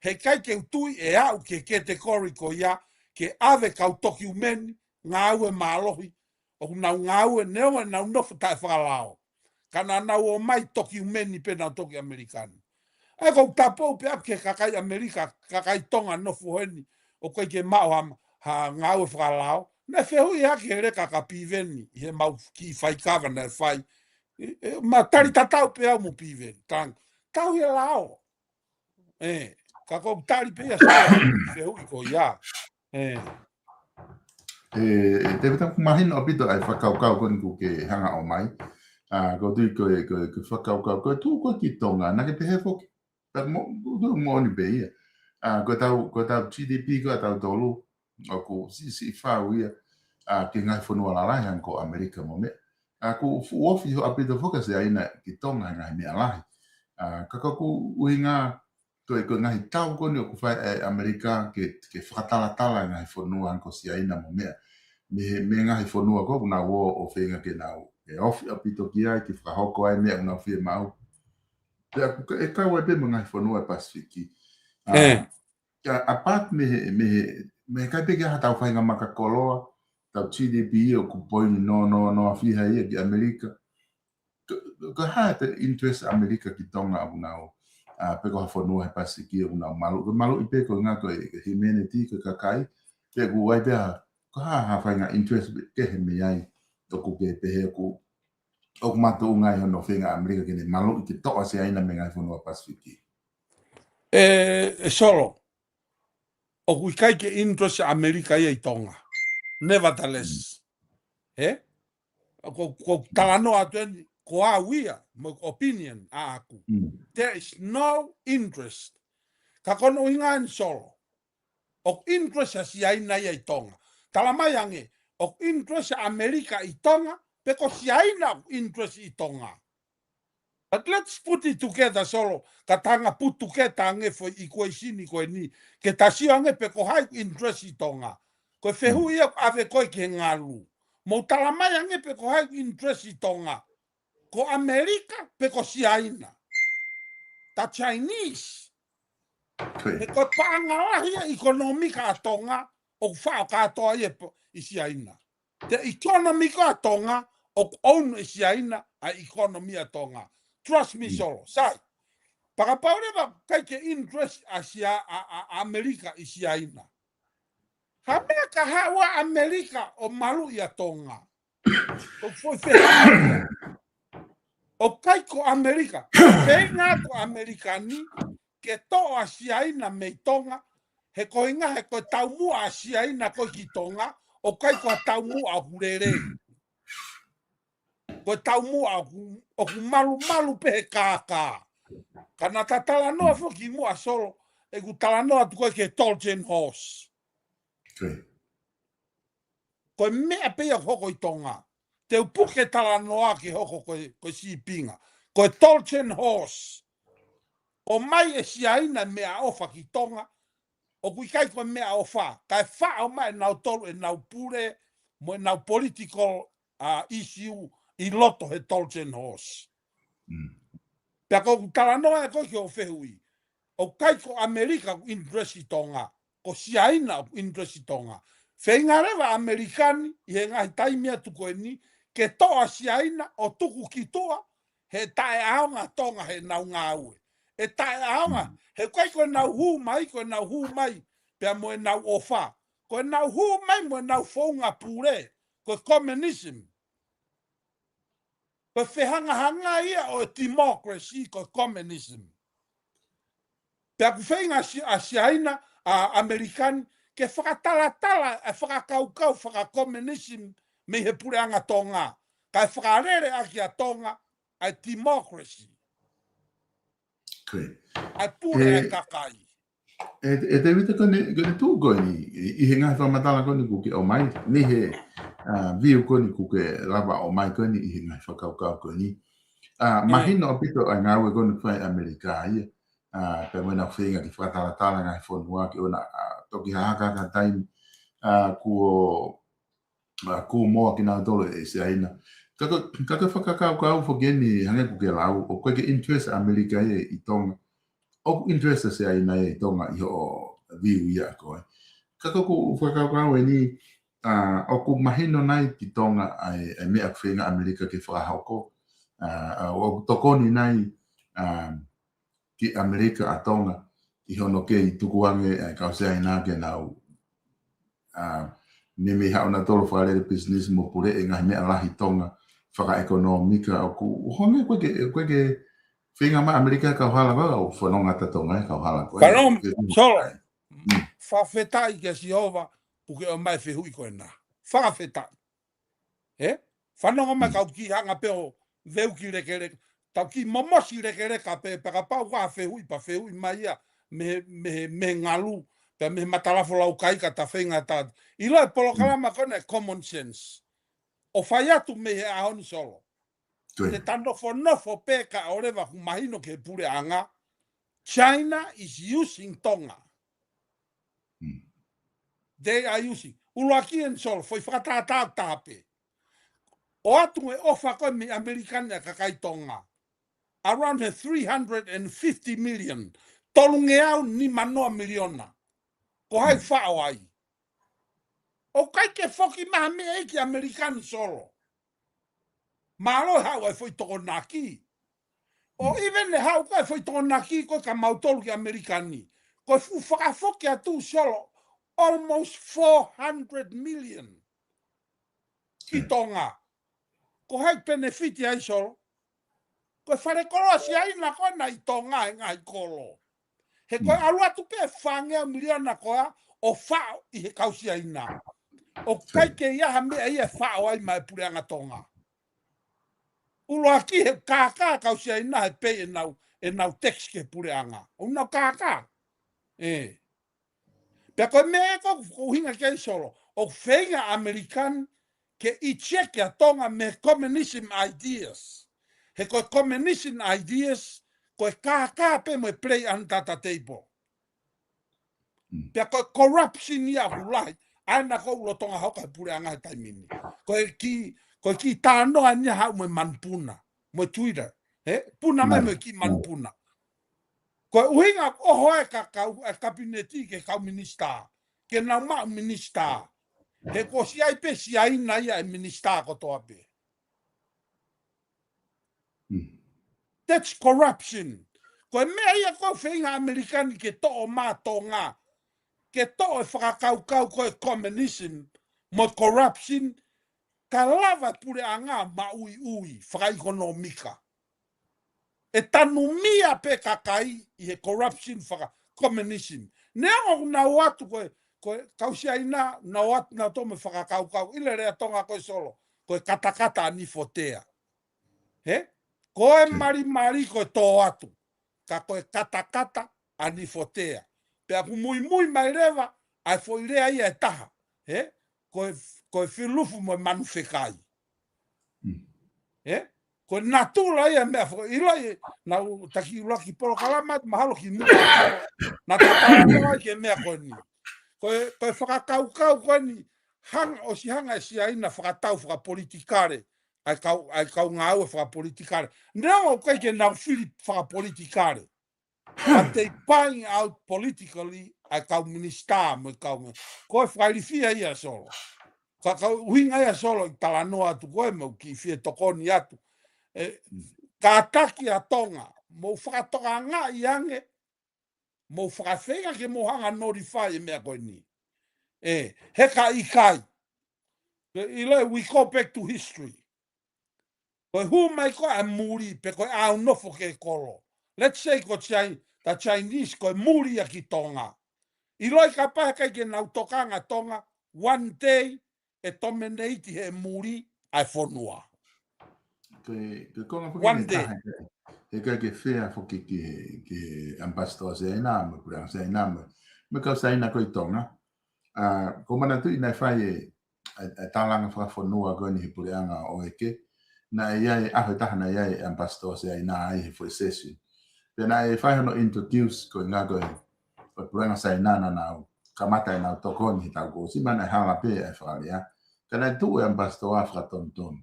He ʻikai ke u tui ʻe aʻu ki he category ko ia, ke ʻave kau tokiumeni, ngāue mālohi, ʻoku nau ngāue neongo ʻenau nofo taʻe fakalao. Ka naʻa nau ō mai tokiumeni pē naʻa nau toki ʻAmelika ni. ʻA ia ʻoku ou tapou pē ʻaku ki he kakai ʻAmelika, kakai Tonga nofo heni, ʻoku ʻikai ke maʻu ha, ha ngāue fakalao, Naʻe fehuʻi hake he leka kia Piveni, ʻi he mau kiʻi faikava naʻe fai. ʻE, ʻe, ma tali tatau pē au mo Piveni. Tang, tau he lao. ʻE, ka ʻoku tali pē ia Solo, fehuʻi ko ia. ʻE. ʻE, ʻe, Tēvita, ʻoku mahino ʻaupito ʻa e fakakaukau ko eni ʻoku ke hanga ʻo ʻomai. ʻA, ʻoku ou tui ko e, ko e, ko e fakakaukau, ko e tuʻu ko ē ki Tonga, naʻa ke pehē foki. Pea mo, mo, moʻoni pē ia. ʻA, ko ʻetau, ko ʻetau G D P ko ē ʻatautolu, ʻoku siʻi, siʻi fau ia, ʻa, ki he ngaahi fonua lalahi hangē ko ʻAmelika mo meʻa. ʻA, ʻoku fuʻu ofi ʻaupito foki ʻa Siaina ki Tonga he ngaahi meʻa lahi. ʻA, ka ko ʻeku ʻuhinga, ko e, ko e ngaahi tau ko eni ʻoku fai ʻe ʻAmelika ke, ke fakatalatala e ngaahi fonua hangē ko Siaina mo meʻa. Mei he, mei he ngaahi fonua ko ē ʻoku nau ō ʻo feinga ke nau, ʻe ofi ʻaupito ki ai, ke fakahoko ai meʻa ʻoku nau fiemaʻu. Pea ʻoku ka-, ʻe kau ai pē mo e ngaahi fonua ʻo e Pasifiki. ʻA, ʻe. Ka apart mei he, mei he, mei he ʻikai pē ke ʻi ai haʻatau faʻahinga makakoloa, tau G D P ʻoku poini noa noa noa fiha ia ki ʻAmelika. Ko, ko e hā ʻa e interest ʻa ʻAmelika ki Tonga ʻoku nau, ʻa, pe ko ha fonua he Pasifiki ʻoku nau malu, ko e maluʻi pē ko e ngaahi ko e, ko e humanity, ko e kakai, pe ʻoku ʻi ai pē ha, ko e hā, ha faʻahinga interest kehe mei ai, ʻoku ke pehē ʻoku, ʻoku makatuʻunga ʻi hono feinga ʻa ʻAmelika ke ne maluʻi ke toʻo ʻa Siaina mei he ngaahi fonua Pasifiki. ʻE, ʻe Solo, ʻoku ʻikai ke interest ʻa ʻAmelika ia ʻi Tonga. Nevertheless. Mm. He? Ko, ko talanoa atu eni, ko au ia, mo e opinion ʻaʻaku. Mm. There is no interest. Ka ko hono ʻuhinga eni Solo. ʻOku interest ʻa Siaina ia ʻi Tonga. Tala mai ange, ʻoku interest ʻa ʻAmelika ʻi Tonga, pe ko Siaina ʻoku interest ʻi Tonga. But let's put it together, Solo. Ka ta hanga put together ange foʻi equation ko eni. Ke ta sio ange pe ko hai ʻoku interest ʻi Tonga. Ko e fehuʻi ia ʻoku ʻave koe ki he ngalu. Mou tala mai ange pe ko hai ʻoku interest ʻi Tonga. Ko ʻAmelika pe ko Siaina. The Chinese. Ko ia. He ko e paʻanga lahi ia ʻekonōmika ʻa Tonga, ʻoku faʻo kātoa ia ʻi Siaina. The economy ko ē ʻa Tonga, ʻoku own ʻe Siaina ʻa e economy ʻa Tonga. Trust me, mm, Solo. Sai. Pea kapau leva ʻikai ke interest ʻa Sia-, ʻa, ʻa, ʻa ʻAmelika ʻi Siaina. Ha meʻa ka haʻu ʻa ʻAmelika ʻo maluʻi ʻa Tonga. ʻOku foʻi fē. ʻOku ʻikai ko ʻAmelika. Feinga ko ʻAmelika ni ke toʻo ʻa Siaina mei Tonga, he ko e ʻuhinga he ko e taumuʻa ʻa Siaina ko ē ki Tonga, ʻoku ʻikai ko ha taumuʻa ʻoku lelei. Ko e taumuʻa ʻoku, ʻoku malumalu pē he kākā. Ka naʻa ta talanoa foki muʻa Solo, ʻeku talanoa atu ko ē ki he Trojan horse. Ko ia. Ko e meʻa pē ia ʻoku hoko ʻi Tonga. Te u puke talanoa ke hoko ko e, ko e sīpinga. Ko e Trojan horse. ʻOmai ʻe Siaina meʻaʻofa ki Tonga. ʻOku ʻikai ko e meʻaʻofa. Kae faʻo mai ʻe nautolu ʻenau pule, mo ʻenau political, ʻa, issue ʻi loto he Trojan horse. Mm. Pea ko ʻeku talanoa ē ko ē ki hoʻo fehuʻi. ʻOku ʻikai ko ʻAmelika ʻoku interest ʻi Tonga, ko Siaina ʻoku interest ʻi Tonga. Feinga leva ʻAmelika ni, ʻi he ngaahi taimi atu ko eni, ke toʻo ʻa Siaina ʻo tuku ki tuʻa, he taʻeʻaonga Tonga heʻenau ngāue. ʻE taʻeʻaonga, mm, he ʻikai ko ʻenau hū mai, ko ʻenau hū mai, pea mo ʻenau ʻofa. Ko ʻenau hū mai mo ʻenau founga pule, ko e communism. Ko e fehangahangai ia ʻo e democracy ko e communism. Pea ʻoku feinga ʻa Si-, ʻa Siaina, ʻa ʻAmelika ni, ke fakatalatala e fakakaukau faka-communism mei he puleʻanga Tonga. Kae fakalele ʻaki ʻa Tonga ʻa e democracy. Ko ia. ʻA e pule ʻa e, ʻe, kakai. ʻE, ʻe Tēvita ko eni, ko eni tuʻu ko eni, ʻi, ʻi he ngaahi fakamatala ko eni ʻoku ke ʻomai, mei he, ʻa, view ko eni ʻoku ke lava ʻomai ko eni, ʻi he ngaahi fakakaukau ko eni. ʻA, ʻe, mahino ʻaupito ʻa e ngāue ko eni ʻoku fai ʻe ʻAmelika ia. ʻA, pea mo ʻenau feinga ke fakatalatala ngaahi fonua ke ʻoua naʻa, ʻa, toki hahaka ha taimi, ʻa, kuo ʻa, kū moa kinautolu ʻe Siaina. Ka ko, ka ko e fakakaukau foki eni hangē ʻoku ke lau, ʻoku ʻikai ke interest ʻAmelika ia ʻi Tonga. ʻOku interest ʻa Siaina ia ʻi Tonga ʻi hoʻo view ia ko ē. Ka ko ʻeku fakakaukau eni, ʻa, ʻoku mahino nai ki Tonga ʻa e, ʻa e meʻa ʻoku feinga ʻAmelika ke fakahoko. ʻA, ʻa, ʻoku tokoni nai, ʻa, ki ʻAmelika ʻa Tonga, ʻi hono kei tukuange ʻa e kau Siaina ke nau, ʻa, Meimei haʻu nautolu fakalele business mo puleʻi e ngaahi meʻa lahi Tonga fakaʻekonōmika ʻoku ʻuhinga ko e ke, ko e ke feinga mai ʻAmelika kauhala ko e au fononga ta Tonga e kauhala ko e. Fanongo, Ke- Solo. Mm. Fakafetaʻi kia Sihova, ʻoku ke ʻomai fehuʻi ko ena. Fakafetaʻi. Ē? Fanongo mai Mm. kau ki hanga pē ʻo veuki lekeleka. Tau ki momosi lekeleka pē, pea kapau ʻoku ʻi ai ha fehuʻi pea fehuʻi mai ia, mei he, mei he, mei he ngalu, pea mei he matalafolaukaika ta feinga ta. ʻIlo e polokalama ko ena e common sense. ʻO fai atu mei he ʻaho ni Solo. Ko e. Te ta nofonofo pē kae ʻoua leva kuo mahino ki he puleʻanga. China is using Tonga. Mm. They are using. ʻUluaki eni Solo, foʻi fakatātā ʻoku taha pē. ʻOatu e ʻofa ko ē mei ʻAmelika ni ʻa e kakai Tonga. Around he three hundred and fifty million. Tolungeau nimanoa miliona. Ko hai Mm. faʻo ai? ʻOku ʻikai ke foki mai ha meʻa ia ki ʻAmelika ni Solo. Mālō e haʻu ai foʻi tokonaki. ʻO Mm. even e haʻu ko e foʻi tokonaki ko e ka mautolu ki ʻAmelika ni. Ko e fuʻu fakafoki atu Solo, almost four hundred million ki Mm. Tonga. Ko hai benefit ai Solo? Ko e fale koloa Siaina ko ena ʻi Tonga e ngaahi kolo. He ko e Mm. ʻalu atu pē fāngeau miliona ko ia ʻo faʻo ʻi he kau Siaina. ʻOku ʻikai ke ʻi ai ha meʻa ia ʻe faʻo ai mai puleʻanga Tonga. ʻUluaki he kākā kau Siaina he pei ʻenau, ʻenau tax ki he puleʻanga. ʻOku nau kākā. Ē. Pea ko e meʻa ko ē ʻoku ʻuhinga ki ai Solo. ʻOku feinga ʻAmelika ni ke eject ʻa Tonga mei he communism ideas. He ko e communism ideas, ko e kākā pē mo e play under the table. Mm. Pea ko e corruption ia ʻoku lahi. ʻA ena ko e lolotonga hoko e puleʻanga he taimi ni. Ko e kiʻi, ko e kiʻi talanoa eni ia haʻu mo e manupuna. Mo e Twitter. He? Puna mai Mm. mo e kiʻi manupuna. Ko e ʻuhinga ʻoku ʻoho e ka-, kau, e kapineti ki he kau minisitā. Ke nau maʻu minisitā. He kuo ʻosi ʻi ai pē Siaina ia e minisitā kotoa pē. Mm. That's corruption. Ko e meʻa ia ko e feinga ʻAmelika ni ke toʻo mai Tonga. Ke toʻo e fakakaukau ko e communism mo e corruption, ka lava e puleʻanga maʻuiʻui fakaʻekonōmika. ʻE tanumia pē kakai ʻi he corruption faka-communism. Neongo ʻoku nau ō atu ko e, ko e kau Siaina, nau ō atu nautolu mo e fakakaukau, ʻi he lea Tonga ko e Solo, ko e katakata ʻa Nifotea. He? Ko e Mm. malimali ko e tō atu. Ka ko e katakata ʻa Nifotea. Pea ʻoku muimui mai leva, ʻa e foʻi lea ia ʻe taha. He? Ko e, ko e filufu mo e manu fekai. Mm. He? Ko e natula ia meʻa fo-, ʻilo ia, naʻa ku taki ʻuluaki polokalama, mahalo ki muʻa. Naʻa ta talanoa ai ki he meʻa ko eni. Ko e, ko e fakakaukau ko eni, hanga, ʻosi hanga e Siaina fakatau fakapolitikale, ʻa e kau, ʻa e kau ngāue fakapolitikale. Neongo ʻoku ʻikai ke nau fili fakapolitikale. But they buying out politically ʻa e kau minisitā mo e kau me-, ko e fakailifia ia Solo. Ka, ka ʻuhinga ia Solo ʻi he talanoa atu ko e mo e kiʻi fie tokoni atu. ʻE, Mm. kātaki ʻa Tonga, mou fakatokangaʻi ange, mou fakafeinga ke mou hanga notify e meʻa ko eni. ʻE, he ka ʻikai. Ke ʻilo, we go back to history. Ko e hū mai ko e muli, pe ko e ʻalu nofo ki he kolo. Let's say ko Chi-, the Chinese ko e muli ia ki Tonga. ʻIlo ia kapau he ʻikai ke nau tokanga Tonga, one day, ʻe dominate he muli ʻa e fonua. Ko e, ko e konga foki One eni day. taha, he ʻikai ke fair foki ki he, ki he ambassador Siaina, mo e puleʻanga Siaina, mo e, mo e kau Siaina ko ē ʻi Tonga. ʻA, ʻoku ou manatuʻi naʻe fai e, e, e tālanga fakafonua ko eni he puleʻanga ʻo ʻEke. Naʻe ʻi ai, ʻaho ʻe taha naʻe ʻi ai e ambassador Siaina ai he foʻi session. Pea naʻe fai hono introduce ko e ngaahi ko e, ko e puleʻanga Siaina naʻa nau kamata ʻenau tokoni he taʻu kuo ʻosi, pea naʻe hala pē e fakalea. Ka naʻe tuʻu e ambassador ʻo fakatonutonu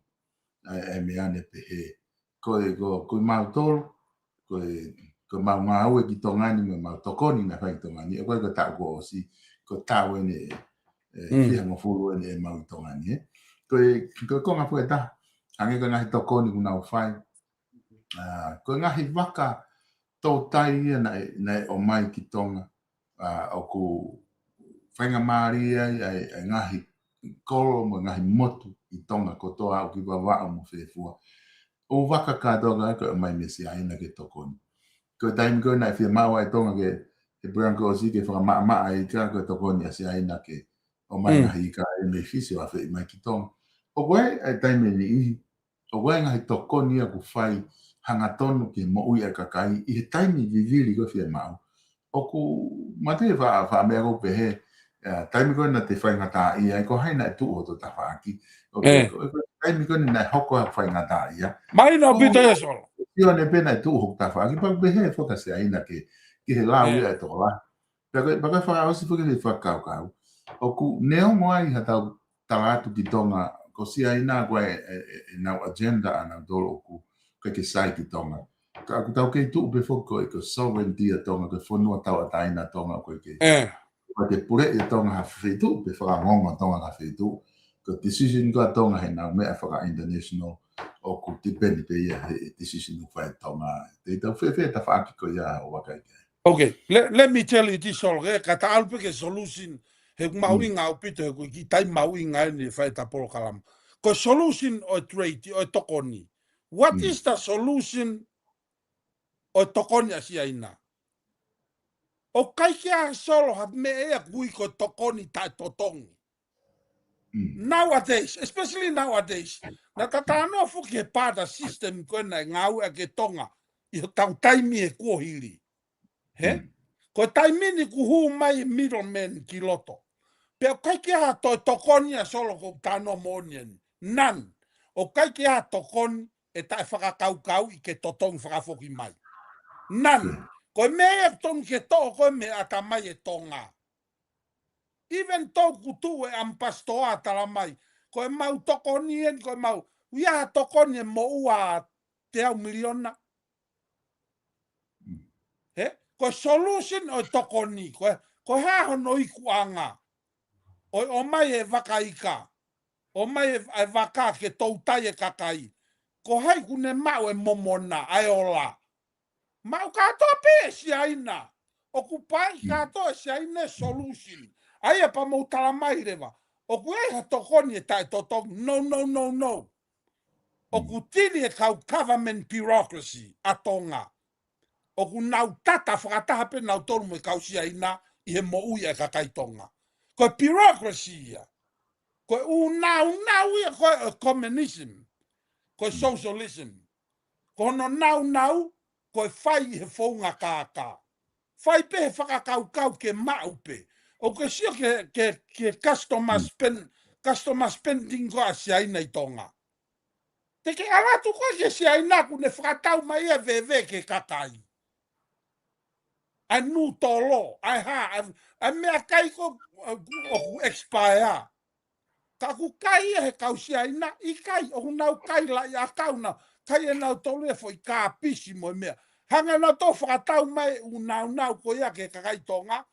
ʻa e, ʻa e meʻa ne pehē. Ko e, ko, ko e mautolu, ko e, ko e mau ngāue ki Tonga ni mo e mau tokoni naʻe fai ki Tonga ni, ʻoku ʻikai ko e taʻu kuo ʻosi, ko e taʻu eni, e, Mm. fiha hongofulu eni ʻe mau ʻi Tonga ni, ē. Ko e, ko e konga foki ʻe taha, hangē ko e ngaahi tokoni kuo nau fai. ʻA, ko e ngaahi vaka toutai ia naʻe, naʻe ʻomai ki Tonga, ʻa, ʻoku faingamālie ai, ʻa e, ʻa e ngaahi kolo mo e ngaahi motu ʻi Tonga kotoa ʻoku ʻi Vavaʻu mo Fefua. ʻO vaka kātoa ka ko e ʻomai mei Siaina ke tokoni. Ko e taimi ko ē naʻe fiemaʻu ai Tonga ke, ʻe Brian Cozy ke fakamaʻamaʻa ika ko e tokoni ʻa Siaina ke ʻomai Mm. ngaahi ika ʻe mei Fisi ʻo afeʻi mai ki Tonga. ʻOku ʻi ai e taimi ʻe niʻihi, ʻoku ʻi ai ngaahi tokoni ia ʻoku fai hangatonu ke moʻui ʻa e kakai ʻi he taimi vivili ko e fiemaʻu. ʻOku mate fa, fa meʻa ko pehē, ʻa, taimi ko ē naʻa te faingataʻaʻia ai ko hai naʻe tuʻu hoto tafaʻaki. ʻO ʻE. ko, ko, taimi ko ē naʻe hoko ʻa e faingataʻaʻia. Mahino ʻaupito ia, Solo. ʻIo, naʻe pehē naʻe tuʻu hoto tafaʻaki, pea pehē foki ʻa Siaina ke, ke he lau ʻE. ia e tola. Pea ko e, pea ko e fakaʻosi foki e fakakaukau. ʻOku neongo ai ha tau tala atu ki Tonga, ko Siaina ko e, e, e, ʻenau agenda ʻanautolu ʻoku ʻikai ke sai ki Tonga. Ka ʻoku tau kei tuʻu pē foki ko e, ko e sovereignty ʻa Tonga, ko e fonua tauʻatāina ʻa Tonga ʻoku ʻikai ke. ʻE. ʻOku ʻikai ke puleʻi ʻe Tonga ha feituʻu pe fakangongo ʻa Tonga ha feituʻu. Ko e decision ko ē ʻa Tonga heʻenau meʻa faka-international ʻoku tipeni pē ia he decision ʻoku fai ʻe Tonga. Te tau fēfē tafaʻaki ko ia ʻo vakai ki ai. Okay, let, let me tell you this, Solo, ke ka ta ʻalu pē ki he solution, he ʻoku mahuʻinga Mm. ʻaupito, he ʻoku ʻikai ke mahuʻinga eni ʻe fai ʻeta polokalama. Ko e solution ʻo e treaty, ʻo e tokoni. What Mm. is the solution ʻo e tokoni ʻa Siaina? ʻOku ʻikai ke ʻi ai, Solo, ha meʻa ia ʻoku ui ko e tokoni taʻetotongi. Mm. Nowadays, especially nowadays, naʻa ta talanoa foki he barter system ko ē naʻe ngāueʻaki ʻe Tonga ʻi hotau taimi he kuohili. He? Mm. Ko e taimi ni kuo hū mai e middleman ki loto. Pea ʻoku ʻikai ke ʻi ai ha toe tokoni ia, Solo, ʻoku ou talanoa moʻoni eni. None. ʻOku ʻikai ke ʻi ai ha tokoni ʻe taʻefakakaukauʻi ke totongi fakafoki mai. None. Mm. Ko e meʻa ia ʻoku tonu ke toʻo ko ē mei he ʻatamai ʻa Tonga. Even though kuo tuʻu e ambassador ʻo tala mai, ko ʻemau tokoni eni, ko ʻemau, ʻoku ʻi ai ha tokoni ʻe moʻua ʻa e teau miliona. He? Ko e solution ʻo e tokoni, ko e, ko e hā hono ikuʻanga ʻo e ʻomai e vaka ika, ʻomai e, e vaka ke toutai e kakai. Ko hai ʻoku ne maʻu e momona, ʻa e ola. Maʻu kātoa pē ʻe Siaina. ʻOku pai Mm. kātoa ʻe Siaina e solution. ʻA ia pea mou tala mai leva. ʻOku ʻi ai ha tokoni ʻe taʻetotongi. No, no, no, no. ʻOku Mm. tili e kau government bureaucracy ʻa Tonga. ʻOku nau tata fakataha pē nautolu mo e kau Siaina ʻi he moʻui ʻa e kakai Tonga. Ko e bureaucracy ia. Ko e ʻū naunau ia ko e, ʻo e communism. Ko e Mm. socialism. Ko hono naunau, ko e fai he founga kākā. Fai pē he fakakaukau ke maʻu pē. ʻOku ke sio ke, ke, ke customer Mm. spend, customer spending ko ē ʻa Siaina ʻi Tonga. Te ke ʻalu atu ko ē ki Siaina ʻoku ne fakatau mai e veve ki he kakai. ʻA e nūtolo, ʻa e hā, ʻa e, ʻa e meʻakai ko ē, ʻoku, ʻoku expire. Ka ʻoku kai ia he kau Siaina, ʻikai, ʻoku nau kai laʻi ʻakau nau, kai ʻe nautolu e foʻi kāpisi mo e meʻa. Hanga nautolu fakatau mai e ʻū naunau ko ia ki he kakai Tonga,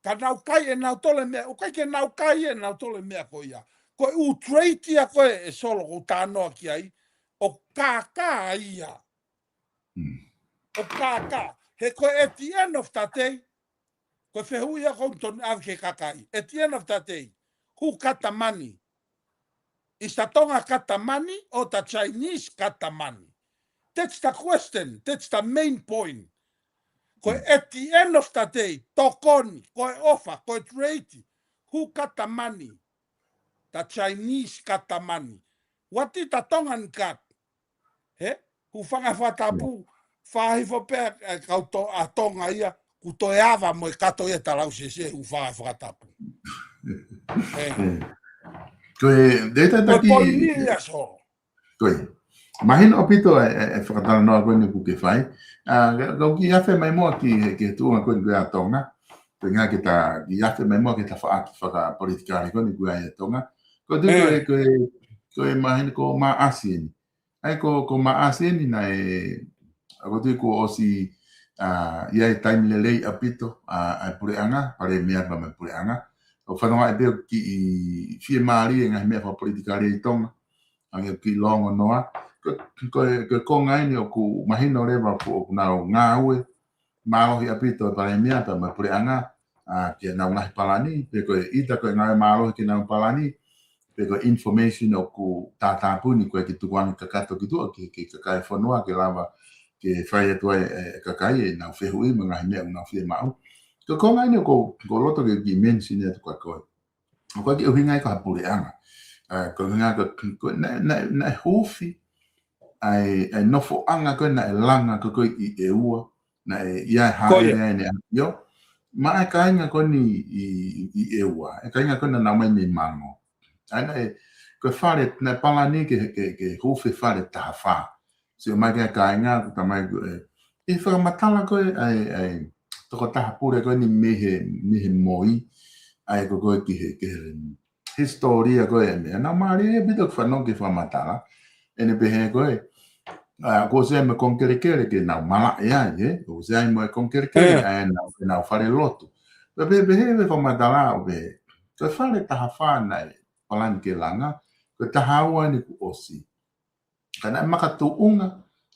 ka nau kai ʻe nautolu e meʻa, ʻoku ʻikai ke nau kai ʻe nautolu e meʻa ko ia. Ko e ʻū treaty ia ko ē, ʻe Solo, ʻoku ou talanoa ki ai, ʻoku kākā ia. Mm. ʻOku kākā. He ko e at the end of the day, ko e fehuʻi ia ʻoku totonu ʻave ki he kakai. At the end of the day, who got the money? Is the Tonga got the money or the Chinese got the money? That's the question. That's the main point. Ko e Mm. at the end of the day, tokoni, ko e ʻofa, ko e treaty, who got the money? The Chinese got the money. What did the Tongan got? He? Hūfanga he fakatapu, Mm. fakahifo pē e kau to-, ʻa Tonga ia, kuo toe ava mo e kato ia talau sese, hūfanga he fakatapu. ʻE. Mm. Ko e, te ta Ko e taki poini ia, Solo. Ko e. Mahino ʻaupito e, e, e fakatalanoa ko eni ʻoku ke fai. ʻA, ka, ka u kiʻi afe mai muʻa ki, ki he tuʻunga ko eni ko ē ʻa Tonga. Ko e ʻuhinga ke ta kiʻi afe mai muʻa ki he tafaʻaki fakapolitikale ko eni ko ē ʻa Tonga. Ko e tuʻu ko ʻE. e, ko e, ko e mahino ko Maʻasi eni. ʻA ia ko, ko Maʻasi eni naʻe, ʻa ko e tuʻu kuo ʻosi, ʻa, ʻi ai e taimi lelei ʻaupito, ʻa, ʻa e puleʻanga, palēmia pea mo e puleʻanga. ʻO fanongo ai pē ʻoku kiʻi fiemālie e ngaahi meʻa fakapolitikale ʻi Tonga. Hangē ʻoku kiʻi longonoa. Ko, ko, ko e konga eni ʻoku mahino leva ʻoku, ʻoku nau ngāue mālohi ʻaupito e palēmia pea mo e puleʻanga, ʻa, ki heʻenau ngaahi palani, pe ko e ʻita ko e ngāue mālohi ki heʻenau palani, pe ko e information ʻoku tātāpuni ko e ke tukuange kakato ki tuʻa ki he kakai e fonua ke lava ke fai atu ai e kakai ʻenau fehuʻi mo e ngaahi meʻa ʻoku nau fiemaʻu. Ko e konga eni ʻoku ou loto ke kiʻi mention atu kia koe. ʻOku ʻikai ke ʻuhinga ia ko ha puleʻanga. Ko e ʻuhinga ko e naʻe huufi ʻa e nofoʻanga ko ē naʻe langa ko ē ʻi ʻEua, naʻe ʻi ai e hāʻele ai ʻEne ʻAfio. Maʻa e kāinga ko eni ʻi ʻEua, e kāinga ko ē naʻa nau ō mai mei Mango. ʻA ia naʻe, ko e fale, naʻe palani ke, ke, ke huufi e fale taha fā. Sio mai ki he kāinga, ko e talamai ko e, ʻi he fakamatala ko ē ʻa e, ʻa e tokotaha pule ko eni mei he, mei he MOI, ʻa ia ko e ko ē ki he, ki he hisitōlia ko ē ʻa e meʻa. Naʻe mālie ʻaupito ke fanongo ki he fakamatala, ʻene pehē ko ē, ʻa, kuo ʻosi ʻi ai mo e kongelekele ke nau malaʻe ai, ē? Kuo ʻosi ʻi ai mo e kongelekele ʻa ʻenau, ʻenau fale lotu. Pea pehē, pehē ʻe he fakamatala ʻo pehē, ko e fale taha fā naʻe palani ke langa, ko e taha ua eni kuo ʻosi. Ka naʻe makatuʻunga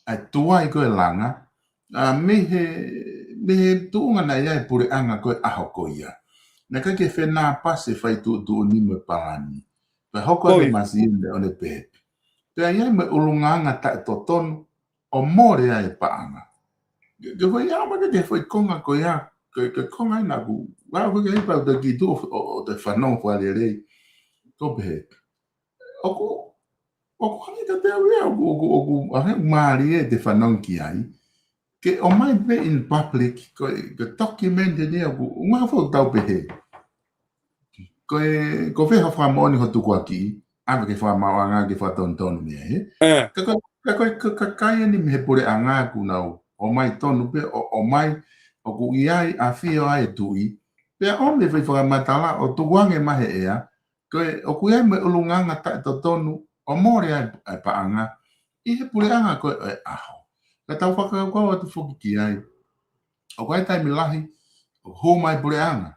ʻa e tuai ko ē langa, ʻa, mei he, mei he tuʻunga naʻe ʻi ai e puleʻanga ko ē ʻaho ko ia. Naʻe ʻikai ke fenāpasi e fai tuʻutuʻuni mo e palani. Pea hoko atu e masini ʻo ne pehē. Pea ʻi ai mo e ʻulungaanga taʻetotonu ʻo mole ai e paʻanga. Ke, ke foʻi ʻaho mai ke foʻi konga ko ia, ke, ke konga ʻi naku, ʻa, foʻi ke ipa ʻo te ki tuʻu ʻo, ʻo te fanongo fakalelei. Ko pehē. ʻOku, ʻoku hangē ka te au ia, ʻoku, ʻoku, ʻoku, ʻa, he mālie te fanongo ki ai. Ke ʻomai pē in public, ko e, ko e document eni ʻoku, ʻunga fo tau pehē. Ko e, ko fē ha fakamoʻoni ho tukuakiʻi, ʻave ke fakamaauʻanga ke fakatonutonu mei ai, ē? Ka ko, ka ko, ka, ka kai eni mei he puleʻanga kuo nau ō mai tonu pē, ʻo, ō mai, ʻoku ʻi ai ʻafio ai e tuʻi. Pea ʻomi e fai fakamatala, ʻo tukuange mai he ʻea, ko e, ʻoku ʻi ai mo e ʻulungaanga taʻetotonu, ʻo mole ai e paʻanga, ʻi he puleʻanga ko ē ʻo e ʻaho. Ka tau fakakaukau atu foki ki ai. ʻOku ʻi ai e taimi lahi, ʻoku hū mai e puleʻanga.